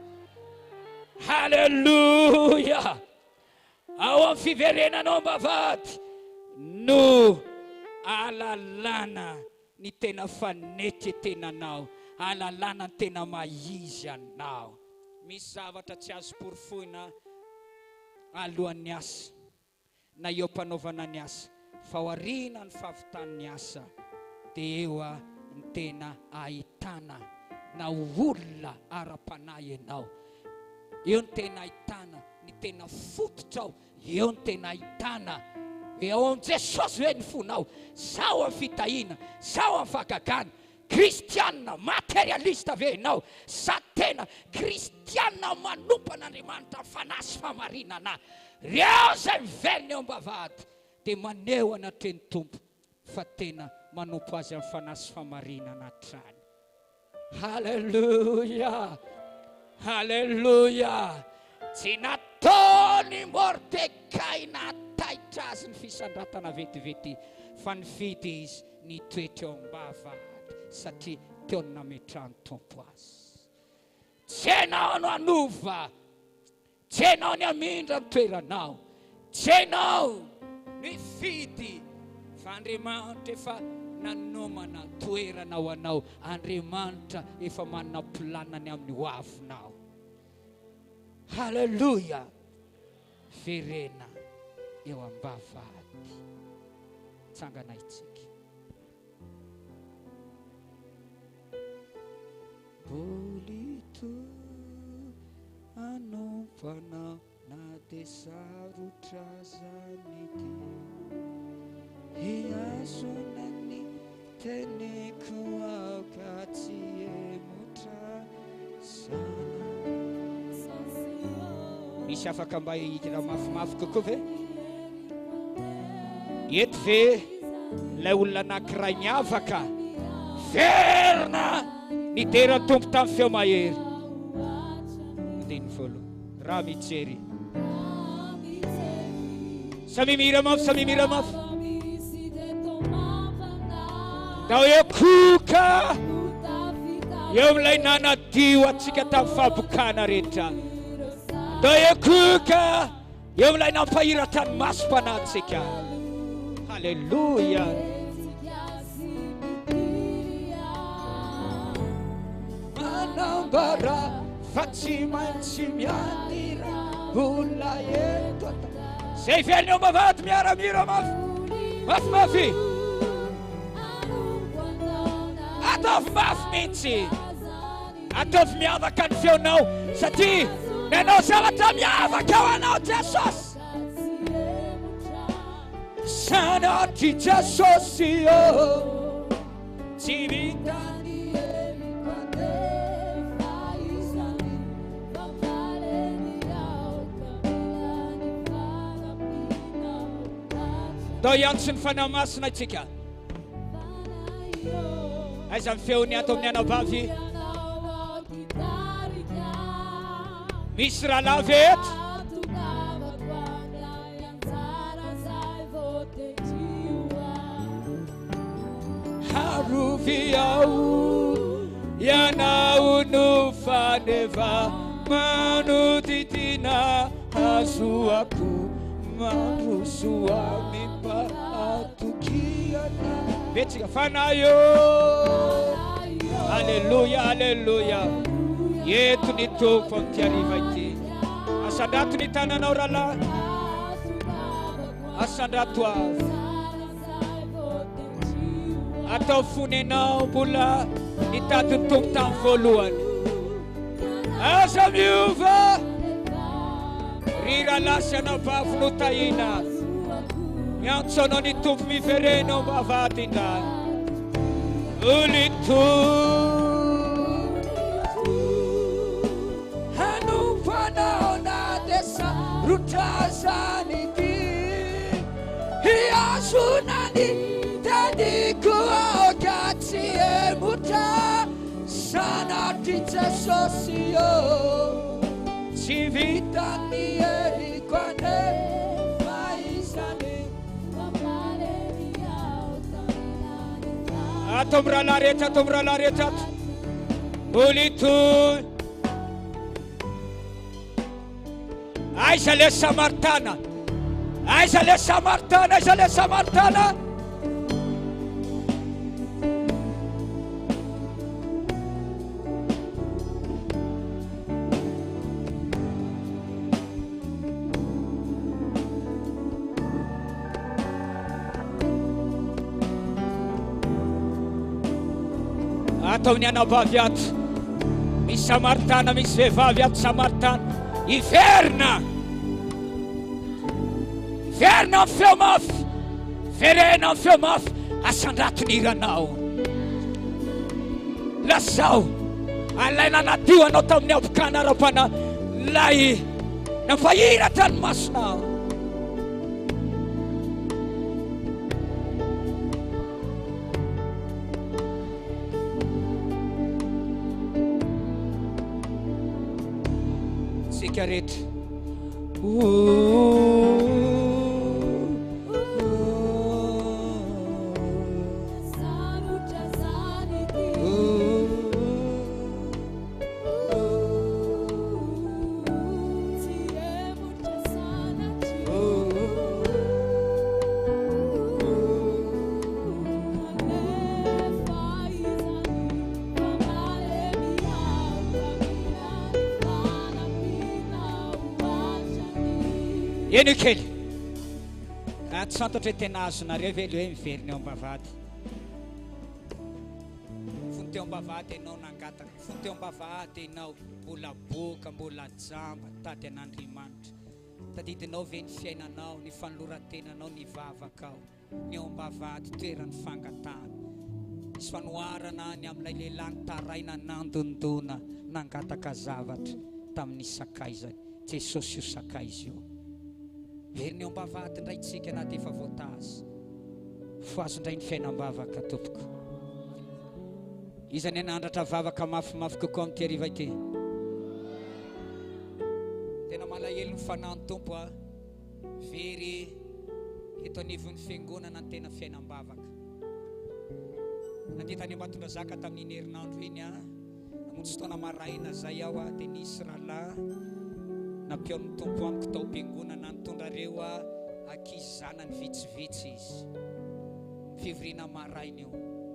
Haleloia! Ao amin'ny fiverenanao am-bavahady no ahalalana ny tena fanetretenanao, ahalalana ny tena maha izy anao. Misy zavatra tsy azo porofoina alohan'ny asa. na eo am-panaovana ny asa, fa aoriana ny fahavitan'ny asa dia eo ny tena ahitana na ho olona ara-panahy ianao, eo ny tena ahitana ny tena fototrao, eo ny tena ahitana hoe ao amin'i Jesosy ve ny fonao, sao amin'ny fitahiana, sao amin'ny fahagagana, Kristianina materialista ve ianao sa tena kristianina manompo an'Andriamanitra amin'ny fanahy sy fahamarinana? Ireo izay miverina eo am-bavahady dia maneho anatrehan'ny Tompo fa tena manompo Azy amin'ny fanahy sy fahamarinana hatrany. Haleloia! Haleloia! Tsy nataon'i Mordekay nahataitra azy ny fisandratana vetivety fa nifidy izy Nitoetra eo am-bavahady satria teo no nametrahan'ny Tompo azy. Tsy ianao no hanova, tsy ianao ny hamindra ny toeranao, tsy ianao no hifidy fa Andriamanitra efa nanomana toerana ho anao, Andriamanitra efa manana planany amin'ny ho avinao. Haleloia! Verena eo am-bavahady. Tsangana itsika. Bolito hanompo anao na dia sarotra aza ny dia. Hihazona ny teniko aoka tsy hemotra zana. Misy afaka mba hihira mafimafy kokoa ve? Eto ve ilay olona anankiray miavaka? Verina nidera ny Tompo tamin'ny feo mahery. Andininy voalohany. Raha mijery. Samia mihira mafy, samia mihira mafy. Ndao hiokoka eo amin'ilay nanadio antsika tamin'ny fahabokana rehetra. Ndao hiokoka eo amin'ilay nampahiratra ny masom-panahintsika. Haleloia. Manambara fa tsy maintsy miady raha mbola eto an-tany. Zay velona eo am-bavahady miara-mihira mafy, mafimafy. Ataovy mafy mihitsy. Ataovy miavaka ny feonao satria nanao zavatra miavaka ho anao Jesosy. Sanatria Jesosy ô, tsy vitan'ny heloka anefa izany Faly ny aoka mila ny fanampianao hatrany. Ndao hiantso ny Fanahy Masina isika. Aiza ny feony ato amin'ny anabavy? Misy rahalahy ve eto? Arovy aho, ianao no faneva manodidina hazoako mandroso amim-pahatokiana. Betsaka fanahy ô! Aleloia, aleloia. Eto ny Tompo amin'ity hariva ity. Asandrato ny tananao rahalahy. Asandrato avy. Atao fonenao mbola nitady ny Tompo tamin'ny voalohany. Aza miova ry rahalahy sy anabavy notahina. Miantso anao ny Tompo miverena ao am-bavahady indray. Olito. Mitazona ny teniko aoka tsy hemotra Sanatria Jesosy ô Tsy vitan'ny heriko anefa izany Ato amin'ny rahalahy rehetra ato amin'ny rahalahy rehetra ato Mbola hitohy Aiza le Samaritana? Aiza le Samaritana? Aiza le Samaritana? Ato amin'ny anabavy ato. Misy Samaritana, misy vehivavy ato Samaritana. Hiverina! Hiverina amin'ny feo mafy. Verena amin'ny feo mafy. Asandrato ny hiranao. Lazao. Alaina nadio anao tamin'ny habokana ara-panahy. Ilay nampahiratra ny masonao. Tsika rehetra. Sarotra zany ity. Tsy hemotra sanatria. Kanefa izany fa malemy aho ka mila ny fanampianao hatrany. Eny kely. Ah, tsy fantatra hoe tena azonareo ve le hoe miverina eo am-bavahady. Fony teo am-bavahady ianao nangataka, fony teo am-bavahady ianao mbola boka, mbola jamba, nitady an'Andriamanitra. Tadidinao ve ny fiainanao, ny fanoloran-tenanao, ny vavakao, ny eo am-bavahady toeran'ny fangatahana? Misy fanoharana ny amin'ilay lehilahy nitaraina nandondona nangataka zavatra tamin'ny sakaizany. Jesosy io sakaiza io. Verina eo am-bavahady indray tsika na dia efa voataza. Fohazo indray ny fiainam-bavaka tompoko. Iza ny hanandratra vavaka mafimafy kokoa amin'ity hariva ity? Tena malahelo ny fanahin'ny Tompo a. Very eto anivon'ny fiangonana ny tena fiainam-bavaka. Nandeha tany Ambatondrazaka tamin'iny herinandro iny aho. Namonjy fotoana maraina izay aho dia nisy rahalahy nampihaon'ny Tompo amiko tao am-piangonana nitondra ireo ankizy zanany vitsivitsy izy. Fivoriana maraina io,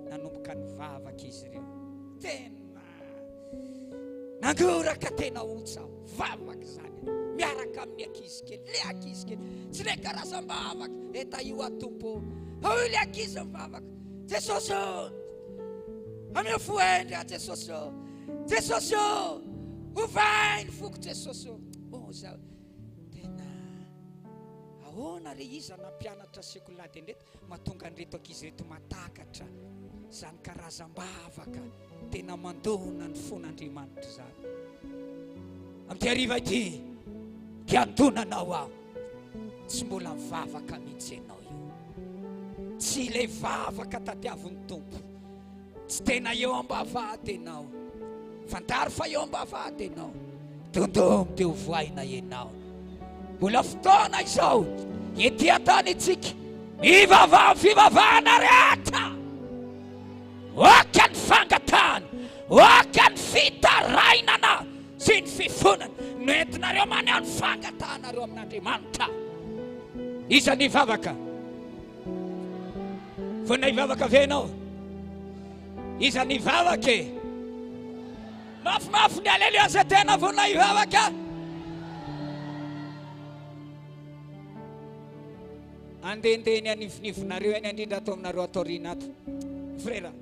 nanomboka nivavaka izy ireo. Tena nangoraka tena ontsa vavaka izany miaraka amin'ny ankizy kely, le ankizy kely, tsy le karazam-bavaka, eta io aho Tompo, hoy le ankizy mivavaka, Jesosy ô, Ameo fo hendry aho Jesosy ô. Jesosy ô. Ovay ny foko Jesosy ô. Oh za tena ahoana re iza nampianatra sekoly ladin reto mahatonga an'ireto ankizy ireto matakatra izany karazam-bavaka tena mandona ny fon'Andriamanitra izany. Amin'ity hariva ity dia handona anao aho. Tsy mbola mivavaka mihitsy ianao io. Tsy ilay vavaka tadiavin'ny Tompo. Tsy tena eo am-bavahady ianao. Fantaro fa eo am-bavahady ianao. Dondomy dia hovohaina ianao. Mbola fotoana izao. Ety an-tany isika. Mivavaha amin'ny fivavahana rehetra. Oka ny fangatahana. Oka ny fitarainana sy ny fifonana no entinareo maneho ny fangatahanareo amin'Andriamanitra. Iza ny hivavaka? Vonona hivavaka ve ianao? Iza ny hivavaka e? Mafimafy ny aleloia izay tena vonona hivavaka. Andehandeha eny anivinivonareo eny indrindra ato aminareo ato aoriana ato. Frera,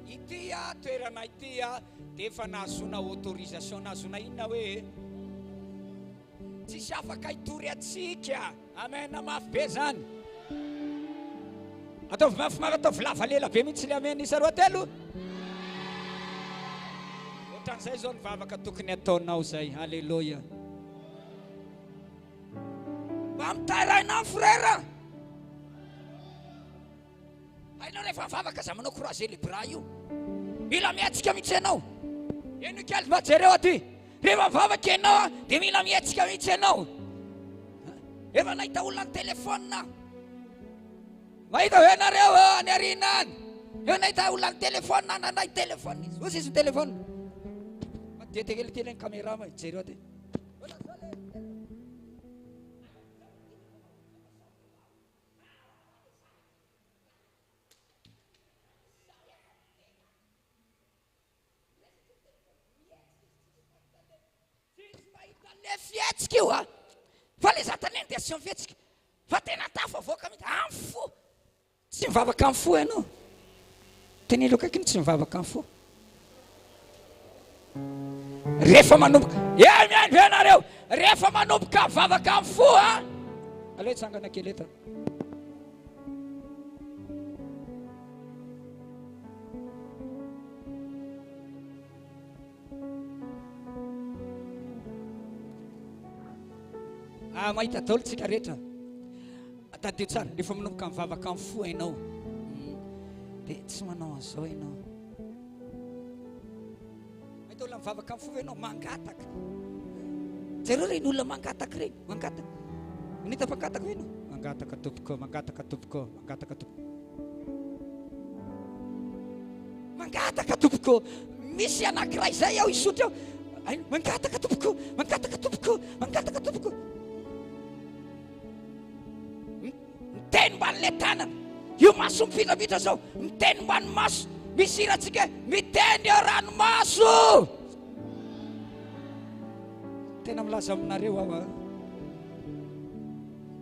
ity a toerana ity a dia efa nahazoana autorisation, nahazoana inona hoe? Tsisy afaka hitory antsika. Amen, mafy be zany. Ataovy mafimafy, ataovy lava lela be mihitsy le amen isa roa telo. Ohatran'izay zao ny vavaka tokony ataonao zay. Alléluia. Mba mitaraina aminy frère. Hainao rehefa mivavaka aza manao croiser les bras io. Mila mihetsika mihitsy ianao. Henoy kely mba jereo aty. Rehefa mivavaka ianao dia mila mihetsika mihitsy ianao. Efa nahita olona ny téléphone aho. Mahita ve nareo any aoriana any? Eo nahita olona ny téléphone nandray téléphone izy. Ozy izy ny téléphone. Dia kely kely ny caméra ma jereo aty. Tsisy mahita le fihetsika io a! Fa le za taneny dia asio fihetsika. Fa tena tafavoaka mihitsy amin'ny fo. Tsy mivavaka amin'ny fo ianao. Teneno akaiky ny tsy mivavaka amin'ny fo. Rehefa manomboka, eh mihaino ve ianareo? Rehefa manomboka mivavaka amin'ny fo a! Aleo hitsangana kely eto. Ah, mahita daholo tsika rehetra. Tadidio tsara, rehefa manomboka mivavaka amin'ny fo ianao, dia tsy manao an'izao ianao. Mahita olona mivavaka amin'ny fo ve ianao? Mangataka. Jereo ireny olona mangataka ireny, mangataka. Nahita mpangataka ve ianao? Mangataka tompoko, mangataka tompoko, mangataka tompoko. Mangataka tompoko. Misy anankiray izay ao Isotry ao. Mangataka tompoko, mangataka tompoko, mangataka tompoko. Miteny mban'ilay tanana. Io maso mipitrapitra zao, miteny mban'ny maso. Misy hirantsika hoe miteny eo ranomaso. Tena milaza aminareo aho a.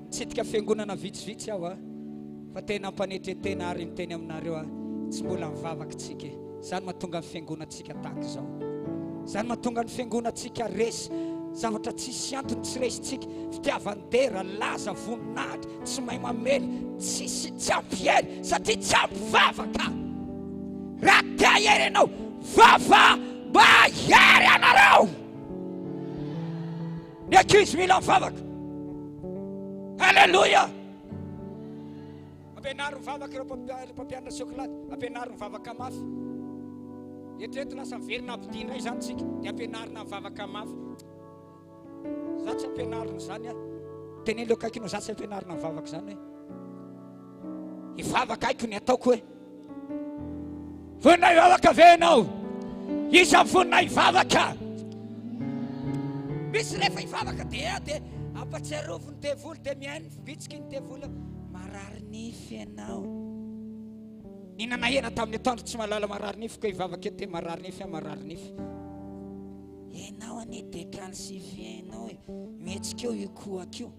Mitsidika fiangonana vitsivitsy aho a. Fa tena ampanetretena ary miteny aminareo aho, tsy mbola mivavaka tsika e. Izany mahatonga ny fiangonantsika tahaka izao. Izany mahatonga ny fiangonantsika resy. Zavatra tsisy antony tsy resintsika. Fitiavan-dera, laza, voninahitra, tsy mahay mamely, tsisy, tsy ampy hery satria tsy ampy vavaka. Raha te hahery ianao, vava mba hahery anareo. Ny ankizy mila mivavaka. Alléluia. Ampianaro mivavaka ireo mpampianatra siokilady. Ampianaro mivavaka mafy. Eritrereto lasa miverina abidia indray izany tsika dia ampianarina mivavaka mafy. Za tsy ampianarina izany aho. Teneno eo akaikinao za tsy ampianarina mivavaka izany hoe. Hivavaka haiko ny ataoko hoe. Vonona hivavaka ve ianao? Iza vonona hivavaka? Misy rehefa hivavaka dia dia ampatsiarovy ny devoly dia mihaino ny fibitsiky ny devoly eo. Marary nify ianao. Nihinana hena tamin'ny atoandro tsy mahalala marary nify ko hivavaka eto dia marary nify aho marary nify. Ianao anie décalcifier-nao e. Mihetsika eo io kohaka io.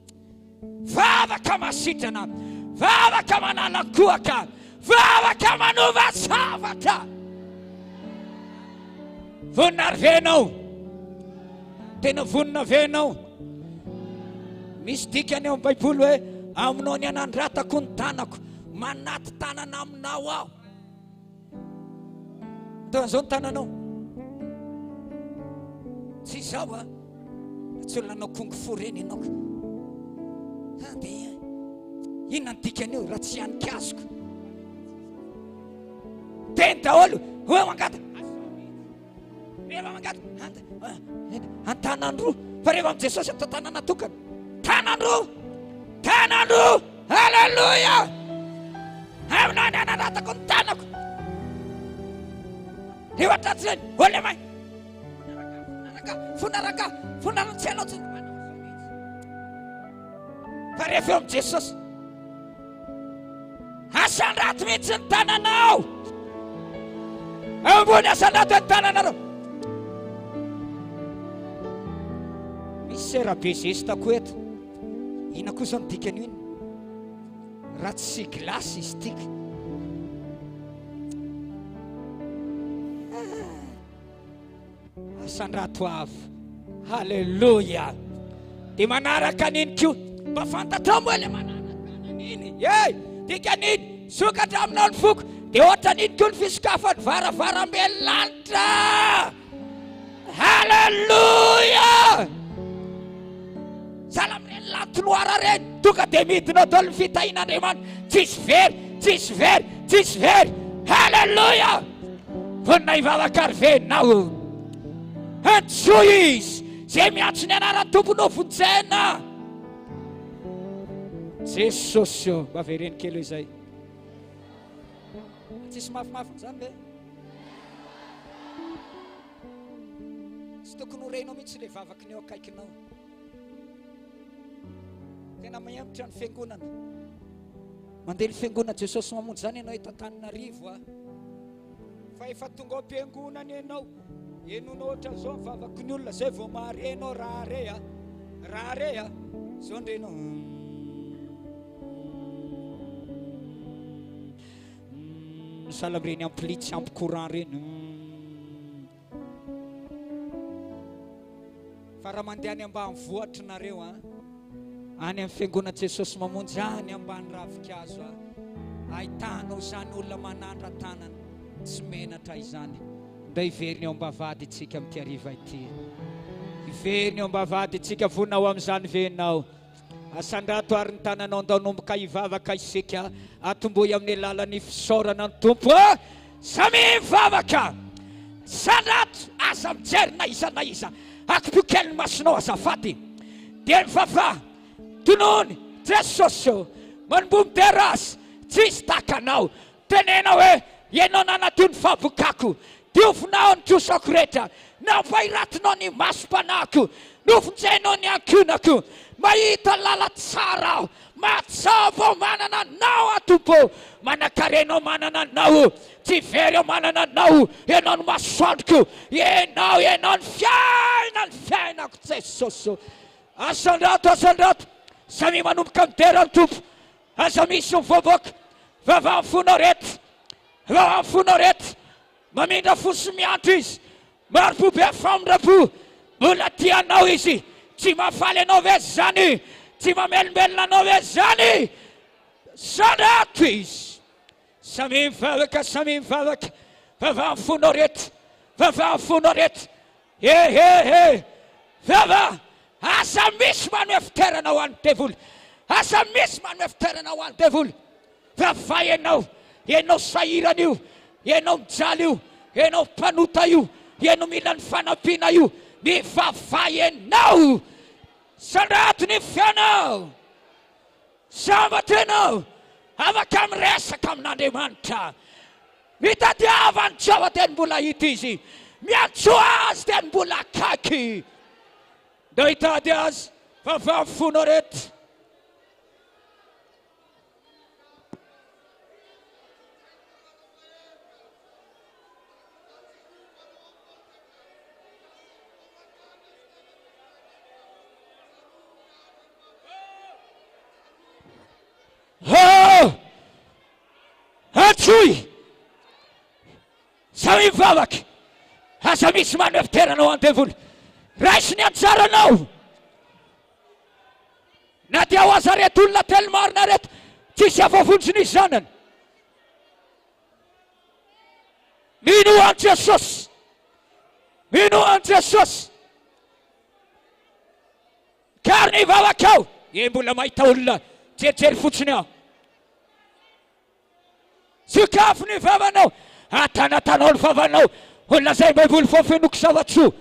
Vavaka masitrana, vavaka manala kohaka, vavaka manova zavatra. Vonona ary ve ianao? Tena vonona ve ianao? Misy dikany ao amin'ny Baiboly hoe aminao ny anandratako ny tanako, manaty tanana aminao aho. Atao an'izao ny tananao. Tsy izao a. Tsy olona nanao kung fu ireny ianao ka. Ah, dia inona ny dikan'io raha tsy hanin-kazoko? Teny daholo, hoe mangata. Rehefa mangata, an-tanan-droa. Fa rehefa amin'i Jesosy atao tanana tokana. Tanan-droa! Tanan-droa! Alléluia! Aminao ny ananatako ny tanako. Eo an-tratsinany, olona may. Fonaraka, fonaraka, tsy hainao tsy. Fa rehefa eo amin'i Jesosy, asandrato mihitsy ny tananao. Ambony asandrato ny tananareo. Misy sera be zesta koa eto. Inona kosa ny dikan'io iny? Raha tsy glace izy ity ka. Asandrato avo. Haleloia. Dia manaraka an'iny koa. Mba fantatrao moa ilay manaraka an'iny. Hey, dikan'iny, sokatra aminao ny foko. Dia ohatran'iny koa ny fisokafan'ny varavarambe lanitra. Haleloia! Sahala amin'ireny lantonoara ireny, tonga dia midina ao daholo ny fitahian'Andriamanitra. Tsisy very, tsisy very. Tsisy very. Haleloia! Vonona hivavaka ary ve ianao? Antsoy Izy. Izay miantso ny anaran'ny Tompo no vonjena. Jesosy ô, mba avereno kely hoe izay. Tsisy mafimafy an'izany ve? Tsy tokony ho renao mihitsy ilay vavaky ny eo akaikinao. Tena mihemotra ny fiangonana. Mandeha ny fiangonana Jesosy mamonjy izany ianao eto Antananarivo a. Fa efa tonga ao am-piangonana ianao. Henonao ohatran'izao ny vavaky ny olona, zay vao mahare ianao raha re a. Raha re a. Zao ndre ianao. Sahala amin'ireny ampli tsy ampy courant ireny. Fa raha mandeha any ambanivohitra nareo an, any amin'ny fiangonana Jesosy Mamonjy any ambany ravinkazo an, ahitanao izany olona manandra-tanana, tsy menatra izany. Ndao hiverina eo am-bavahady isika amin'ity hariva ity. Hiverina eo am-bavahady isika, vonona ho amin'izany ve ianao? Asandrato ary ny tananao ndao hanomboka hivavaka isika. Atombohy amin'ny alalan'ny fisaorana ny Tompo. Samia mivavaka. Sandrato, aza mijery na iza na iza. Akipio kely ny masonao azafady. Dia mivavaha. Tonony, Jesosy ô. Manomboha midera Azy. Tsisy tahaka Anao. Teneno hoe, Ianao nanadio ny fahabokako, diovinao ny trosako rehetra, nampahiratinao ny masom-panahiko, novonjenao ny ankohonako. Mahita lala-tsara aho, mahatsapa aho manana Anao aho Tompo ô, manan-karena aho manana Anao, tsy very aho manana Anao, Ianao no masoandroko, Ianao, Ianao no fiainan'ny fiainako Jesosy ô. Asandrato, asandrato, samia manomboka midera ny Tompo. Aza misy mivoavoaka. Vavaha ny fonao reto. Vavaha ny fonao reto. Mamindra fo sy miantra izy. Mari-po be famindram-po. Mbola tia anao izy. Tsy mahafaly anao ve izany? Tsy mamelombelona anao ve izany? Sandrato izy. Samia mivavaka, samia mivavaka. Vavaha ny fonao reto. Vavaha ny fonao reto. He he he! Vava! Aza misy manome fitoerana ho an'ny devoly! Aza misy manome fitoerana ho an'ny devoly! Vava ianao! Ianao sahirana io! Ianao mijaly io! Ianao mpanota io! Ianao mila ny fanampiana io! Mivavaha ianao! Sandrato ny feonao! Sambatra ianao! Afaka miresaka amin'Andriamanitra. Mitadiava an'i Jehovah dia ny mbola hita izy. Miantsoa azy dia ny mbola akaiky. Ndeha hitady azy fa vavy fonao reto. Oh! Antsoy! Samia mivavaka! Aza misy manome fitoerana ho an'ny devoly. Raiso ny anjaranao! Na dia ho aza reto olona telo marina reto, tsisy havoavonjy ny zanany. Minoa an'i Jesosy! Minoa an'i Jesosy! Kary ny vavakao! Ye mbola mahita olona jerijery fotsiny aho. Sokafo ny vavanao, atanatanao ny vavanao, ho lazain'ny Baiboly fa fenoko zava-tsoa.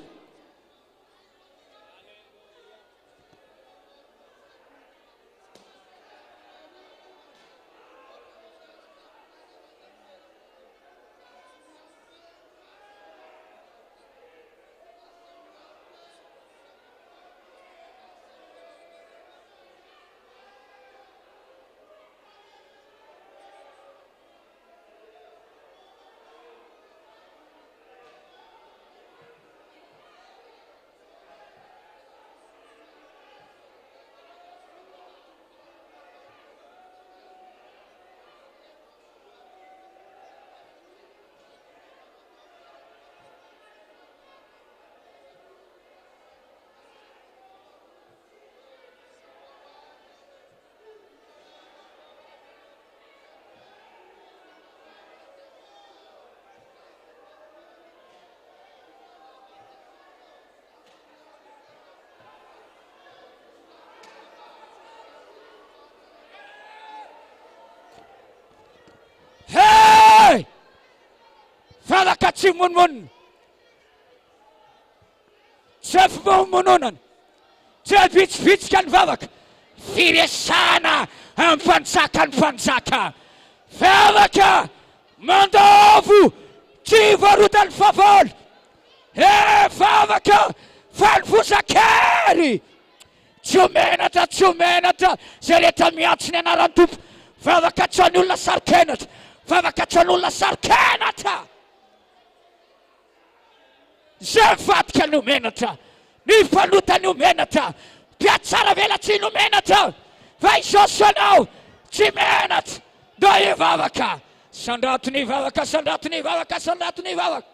Tsy mimonomonona. Tsy fimonomononana. Tsy vitsivitsika ny vavaka. Firesahana amin'ny mpanjaka ny mpanjaka. Vavaka mandavo tsy varotan'ny fahavalo. He vavaka fanovozan-kery. Tsy ho menatra, tsy ho menatra izay rehetra miantso ny anaran'ny Tompo. Vavaka tsy ho an'ny olona saro-kenatra. Vavaka tsy ho an'olona saro-kenatra. Izay mivadika no menatra, ny mpanota no menatra, mpiatsara velatsihy no menatra, fa izao sy anao tsy menatra. Ndao hivavaka. Sandrato ny vavaka, sandrato ny vavaka, sandrato ny vavaka.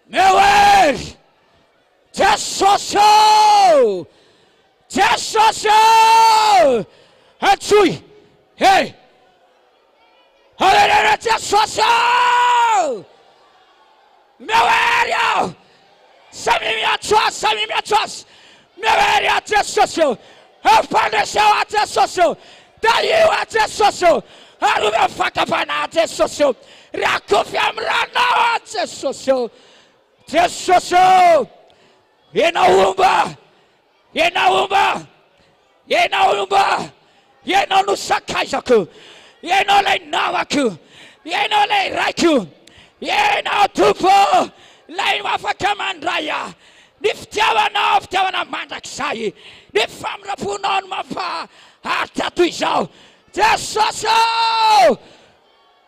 Meo hery! Jesosy ô! Jesosy ô! Antsoy! Hey! Haleloia Jesosy ô! Meo hery aho! Samia miantso azy, samia miantso azy. Meo hery aho Jesosy ô! Ampandreseo aho Jesosy ô! Tahio aho Jesosy ô! Arovy amin'ny fakam-panahy Jesosy ô! Rakofy amin'ny ranao aho Jesosy ô! Jesosy ô! Ianao homba! Ianao homba! Ianao homba! Ianao no sakaizako! Ianao ilay namako! Ianao ilay raiko! Ianao Tompo ilay afaka mandray ahy! Ny fitiavanao fitiavana mandrakizay! Ny famindram-ponao no mampaharitra toy izao! Jesosy ô!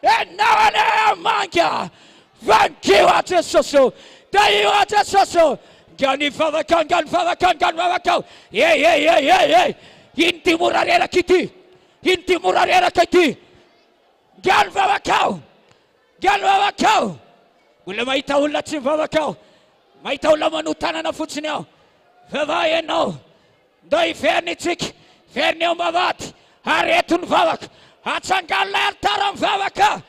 Enao anie hamangy Vangio aho Jesosy ô Tahio aho Jesosy ô Nga nivavaka aho nga nivavaka aho nga nivavaka aho Ey ey ey ey ey Ino ity mora reraka ity Ino ity mora reraka ity Nga nivavaka aho Nga nivavaka aho Mbola mahita olona tsy mivavaka aho Mahita olona manoa tanana fotsiny aho Vavaha ianao Ndao hiverina itsika, hiverina eo am-bavahady, ary eto ny vavaka. Atsangano ilay alitara mivavaka.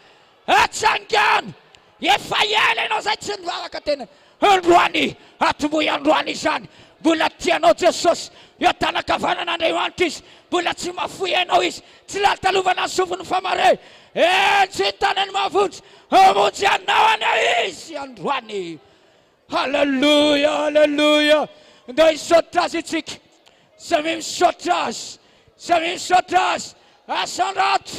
Atsangano! Efa ela ianao izay tsy nivavaka tena. Androany, atombohy androany izany. Mbola tia anao Jesosy. Eo an-tanan-kavanan'Andriamanitra Izy. Mbola tsy mahafoy anao Izy. Tsy lalitalovana ny sofiny fa mare. Eny, tsy ny tanany mahavonjy. Hamonjy anao anie Izy androany. Haleloia, haleloia. Ndao hisaotra Azy isika. Samia misaotra Azy. Samia misaotra Azy. Asandrato,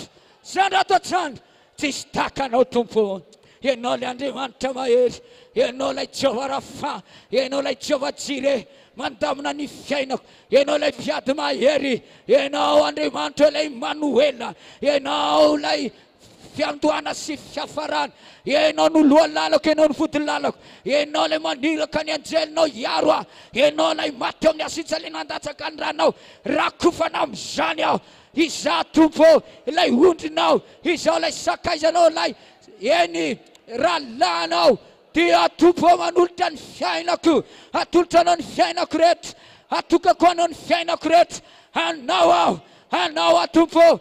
asandrato hatrany. Tsisy tahaka Anao Tompo. Ianao ilay Andriamanitra mahery. Ianao ilay Jehovah Rapha. Ianao ilay Jehovah Jireh. Mandamina ny fiainako. Ianao ilay mpiady mahery. Ianao Andriamanitra ilay Imanoela. Ianao ilay Fiandohana sy fiafarana. Ianao no lohalalako, Ianao no vodilalako. Ianao ilay maniraka ny anjelinao hiaro ahy. Ianao ilay maty teo amin'ny hazijaliana handatsaka ny ranao. Rakofana amin'izany aho. Izaho Tompo ô, ilay ondrinao. Izaho ilay sakaizanao, ilay, eny, rahalahinao. Dia Tompo ô manolotra ny fiainako, atolotra Anao ny fiainako rehetra, atokako Anao ny fiainako rehetra, Anao aho, Anao aho Tompo ô,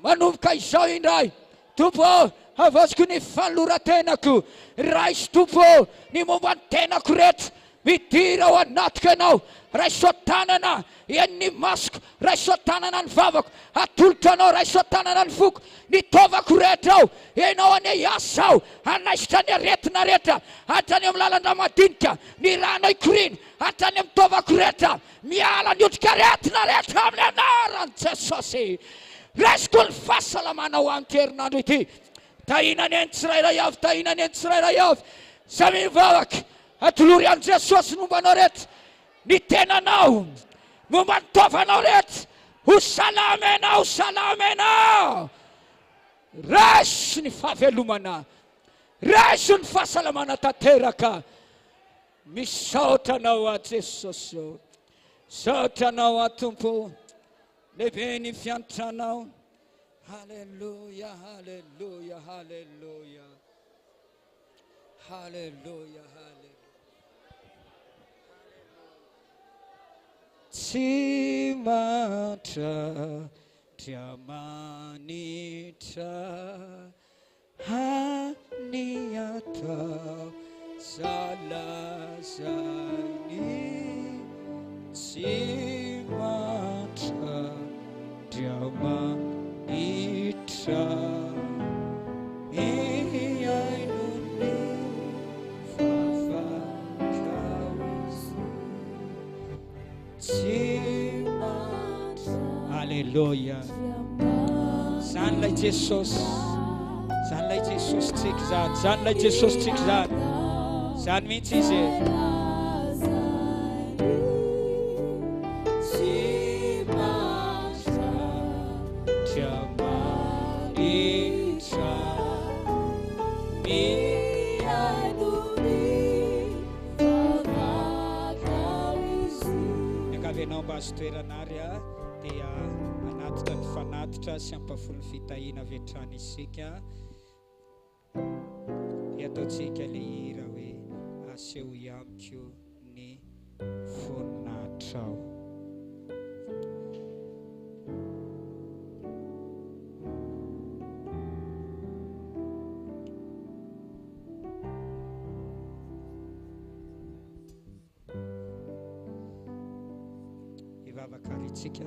manomboka izao indray, Tompo ô, havaoziko ny fanoloran-tenako, raiso Tompo ô ny momba ny tenako rehetra, Midira ao anatiko Ianao, raiso an-tanana eny ny masoko, raiso an-tanana ny vavako, atolotro Anao, raiso an-tanana ny foko, ny taovako rehetra ao, Ianao anie hiasa ao, hanaisotra ny aretina rehetra, hatrany amin'ny lalan-drà madinika, ny rànao hikoriana, hatrany amin'ny taovako rehetra, miala ny otrikaretina rehetra amin'ny anaran'i Jesosy. Raisiko ny fahasalamana ho an'ity herinandro ity. Tahiana anie ny tsirairay avy, tahiana anie ny tsirairay avy. Samia mivavaka. Atolory an'i Jesosy ny momba anao rehetra, ny tenanao, momba ny taovanao rehetra. Ho salama ianao, ho salama ianao. Raiso ny fahavelomana, raiso ny fahasalamana tanteraka. Misaotra anao aho Jesosy ô. Misaotra anao aho Tompo. Lehibe ny fiantranao. Haleloia, haleloia, haleloia. Haleloia, haleloia. Tsy mantra Andriamanitra hany atao zalazainy tsy mantra Andriamanitra Mihaino ny vavakao Izy. Tsy mandra. Aleloia. Zany ilay Jesosy. Zany ilay Jesosy tsika izany. Zany ilay Jesosy tsika izany. Zany mihitsy izy e. Tsy mandra. Andriamanitra Mihaino ny vavakao Izy. Miangavy anao mba azo toerana ary a dia hanatitra ny fanatitra sy hampahafolon'ny fitahiana avy hatrany isika. Dia ataontsika ilay hira hoe asehoy amiko ny voninahitrao. Hivavaka ary isika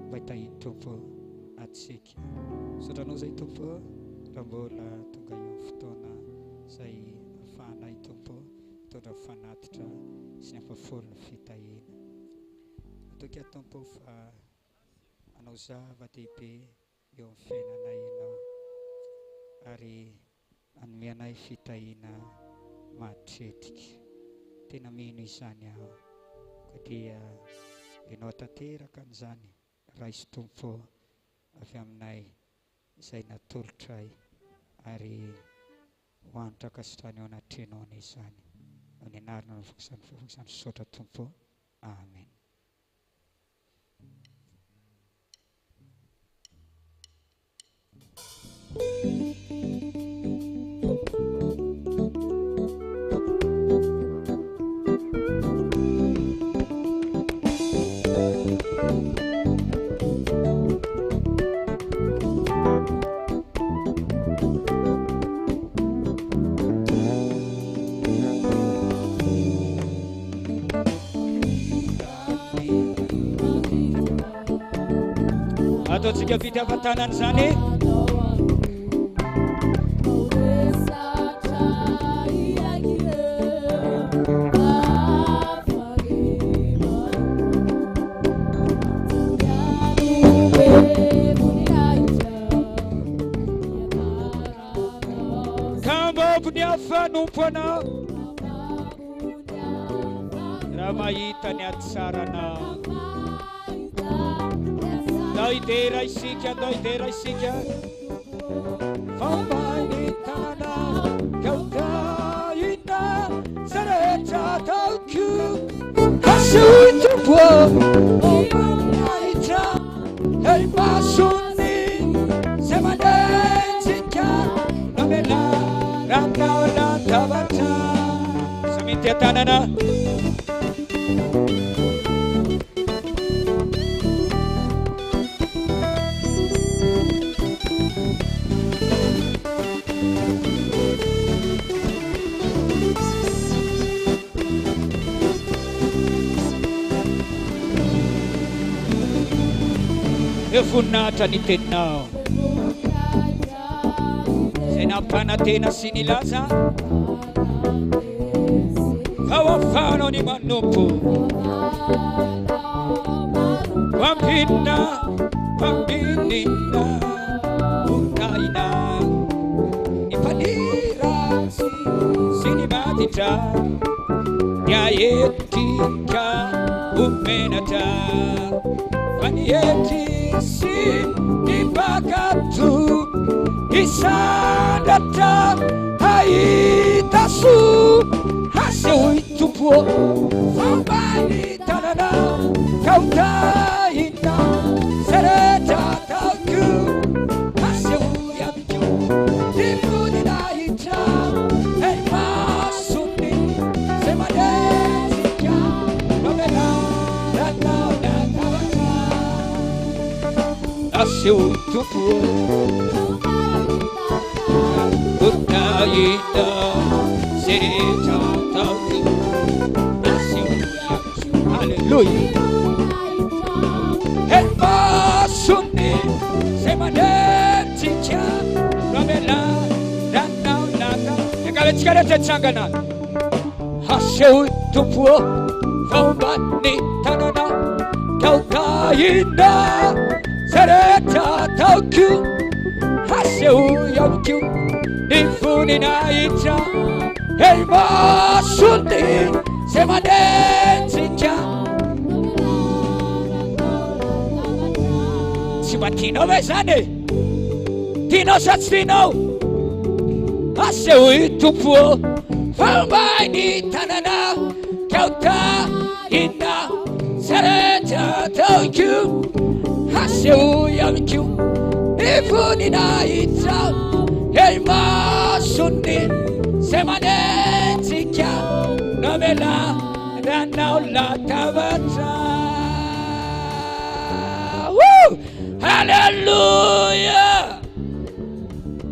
mba hitahian'ny Tompo antsika. Misaotra anao izay Tompo raha mbola tonga eo fotoana izay ahafahanay Tompo mitondra fanatitra sy ny ampahafolon'ny fitahiana. Matoky aho Tompo fa hanao zava-dehibe eo amin'ny fiainanay Ianao ary hanome anay fitahiana mahatretrika. Tena mino izany aho. Koa dia Ianao tanteraka an'izany, raiso Tompo avy aminay izay natolotray ary ho hanitra ankasitrahana eo anatrehanao anie izany. Amin'ny anarana anaovako izany vavaka izany. Misaotra Tompo. Amen. Ataontsika fitiavan-tanana izany. Kambabo ny hafa hanompo anao raha mahita ny hatsaranao. Ndao hidera isika, ndao hidera isika. Fomba ny tanana ka ho tahina izay rehetra ataoko. Asehoy Tompo voninahitra eo imason'ny izay manenjika, namelarana latabatra. Samy mitia-tanana. Eo voninahitra ny teninao. Izay nampanantena sy nilaza fa ho afahanao ny manompo. Mampinina, mampinina, hotahina ny mpaniratsy sy ny maditra dia etika ho menatra fa ny hetry sy ny mpankatò hisandratra hahita soa hasehoy Tompo ô fomba ny tanana ka ho tahina izay rehetra ataoko hasehoy amiko ny voninahitra eny masony izay manenjika Famelaranao latabatra Asehoy Tompo ô Ho tahina izay rehetra ataoko Asehoy amiko Aleloia Eny masony izay manenjika Famelaranao latabatra Miangavy antsika rehetra hitsangana. Asehoy Tompo ô fa homba ny tananao ka ho tahina izay rehetra ataoko. Asehoy amiko ny voninahitra eo imasony izay manenjika. Tsy mba tianao ve izany e? Tianao sa tsy tianao? Asehoy Tompo ô, fa ombay ny tananao ka ho tahina izay rehetra ataoko. Asehoy amiko ny voninahitrao eo imason'ny izay manenjika namelaranao latabatra. Woo! Haleloia!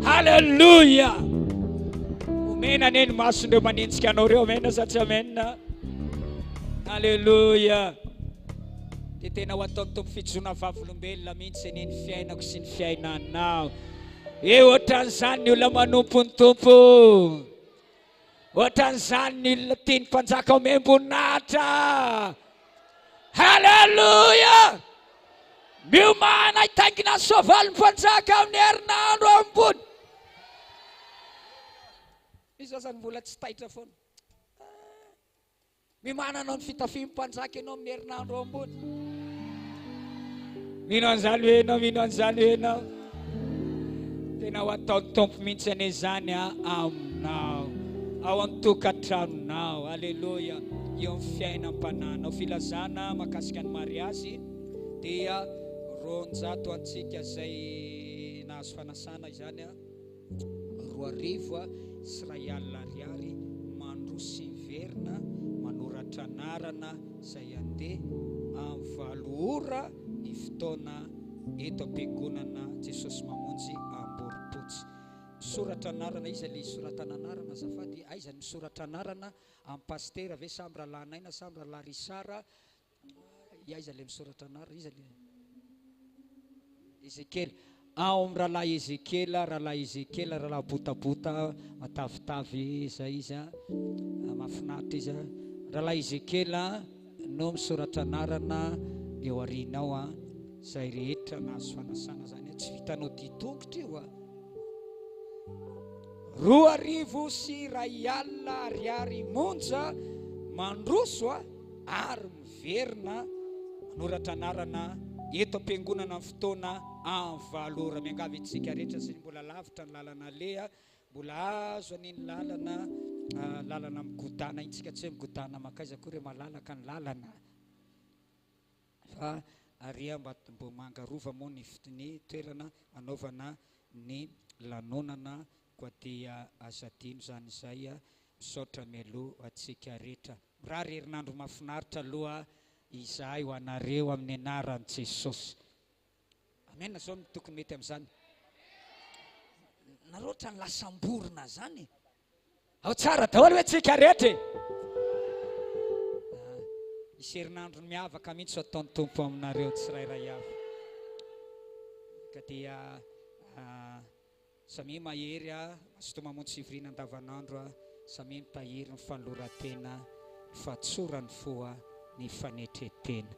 Haleloia! Omena anie ny mason'ireo manenjika anao ireo, amena sa tsy amena? Haleloia! Dia tena ho ataon'ny Tompo fijoroana vavolombelona mihitsy anie ny fiainako sy ny fiainanao. E ohatran'izany ny olona manompo ny Tompo. Ohatran'izany ny olona tia ny mpanjaka omem-boninahitra. Haleloia! Miomàna hitaingina ny soavalin'ny mpanjaka amin'ny herinandro ambony. Misy sasany mbola tsy taitra foana. Miomàna hanao ny fitafian'ny mpanjaka ianao amin'ny herinandro ambony. Mino an'izany ve ianao? Mino an'izany ve ianao? Tena ho ataon'ny Tompo mihitsy anie izany aminao, ao an-tokantranonao. Aleloia! Eo amin'ny fiainam-panahinao. Filazana mahakasika ny mariazy dia 200 antsika izay nahazo fanasana izany. 2002 ariary mandroso sy miverina manoratra anarana izay handeha amin'ny valo ora ny fotoana eto am-piangonana Jesosy Mamonjy Amborompotsy. Misoratra anarana iza le isoratana anarana azafady? Aiza ny misoratra anarana? Amin'ny pasitera ve sa amin'ny rahalahy Naina sa amin'ny rahalahy Richard? Aiza le misoratra anarana? Iza le Ezekiela. Ao amin'ny rahalahy Ezekiela, rahalahy Ezekiela, rahalahy botabota, matavitavy zay izy a. Mahafinaritra izy a. Rahalahy Ezekiela no misoratra anarana eo aoriana ao a. Zay rehetra nahazo fanasana zany a. Tsy vitanao dia tongotra io a. 2002 ariary monja mandroso a. ary miverina manoratra anarana eto am-piangonana amin'ny fotoana amin'ny valo ora. Miangavy antsika rehetra satria mbola lavitra ny lalana aleha, mbola azo an'iny lalana lalana migodana iny tsika tsy hoe migodana mankaiza akory hoe malalaka ny lalana fa ary Ambatombomanga Rova moa ny ny toerana anaovana ny lanonana koa dia aza adino izany izay. Misaotra mialoha ho antsika rehetra. Mirary herinandro mahafinaritra aloha izahay ho anareo amin'ny anaran'i Jesosy. Amen zao no tokony mety amin'izany. Nareo ohatran'ny lasam-borona zany e. Ao tsara daholo hoe tsika rehetra e. Ah, hisy herinandro miavaka mihitsy ho ataon'ny Tompo aminareo tsirairay avy. Ka dia ah, Samia mahery a, mazotoa mamonjy fivoriana andavanandro a, samia mitahiry ny fanoloran-tena, ny fahatsoran'ny fo a, ny fanetren-tena.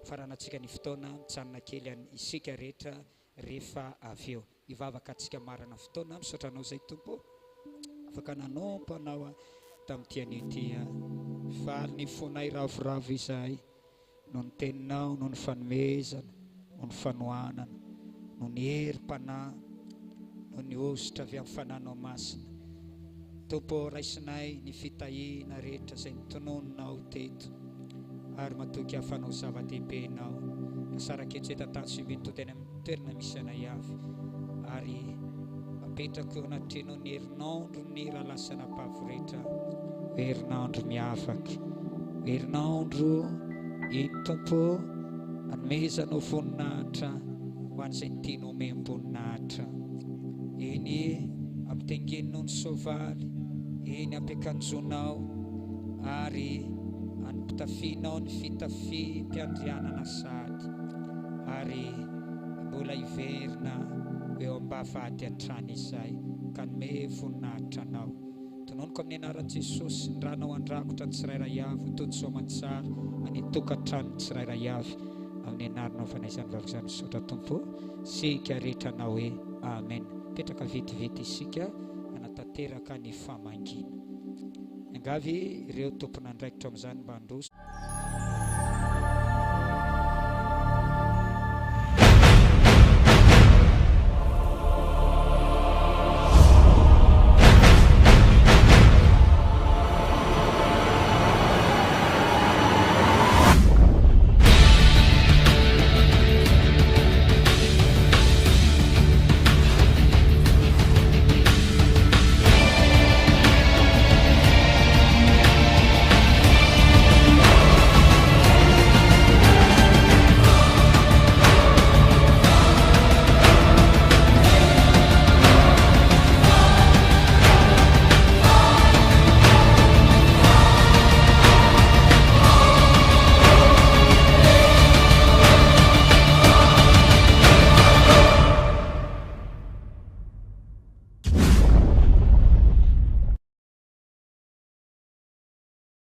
Faranantsika ny fotoana, mijanona kely any isika rehetra rehefa avy eo. Hivavaka antsika marina fotoana, misaotra anao izay Tompo ô, afaka nanompo anao a tamin'ity anio ity a. Faly ny fonay ravoravo izahay. Noho ny teninao, noho ny fanomezana, noho ny fanohanana, noho ny herim-panahy, noho ny hosotra avy amin'ny Fananao Masina. Tompo ô, raisinay ny fitahiana rehetra izay notononinao teto, ary matoky aho fa hanao zava-dehibe Ianao. Nasaraka eto eto an-tany sy omby ny tody any amin'ny toerana misy anay avy, ary apetrako eo anatrehanao ny herinandro ny rahalahy sy anabavy rehetra, herinandro miavaka. Herinandro eny Tompo ô, anomezanao voninahitra ho an'izay tianao omem-boninahitra. Eny ampitaingeninao ny soavaly, eny ampiakanjonao ary ampitafianao ny fitafiam-piandrianana sahady, ary mbola hiverina ho eo am-bavahady hatrany izahay ka hanome voninahitra Anao. Tononiko amin'ny anaran'i Jesosy ny ranao handrakotra ny tsirairay avy ho tody soamantsara any an-tokantranon'ny tsirairay avy amin'ny anaranao fa na izany vavaka izany misaotra Tompo isika rehetra hanao hoe Amen mipetraka vetivety isika hanatanteraka ny famangiana miangavy ireo tompon'andraikitra amin'izany mba handroso.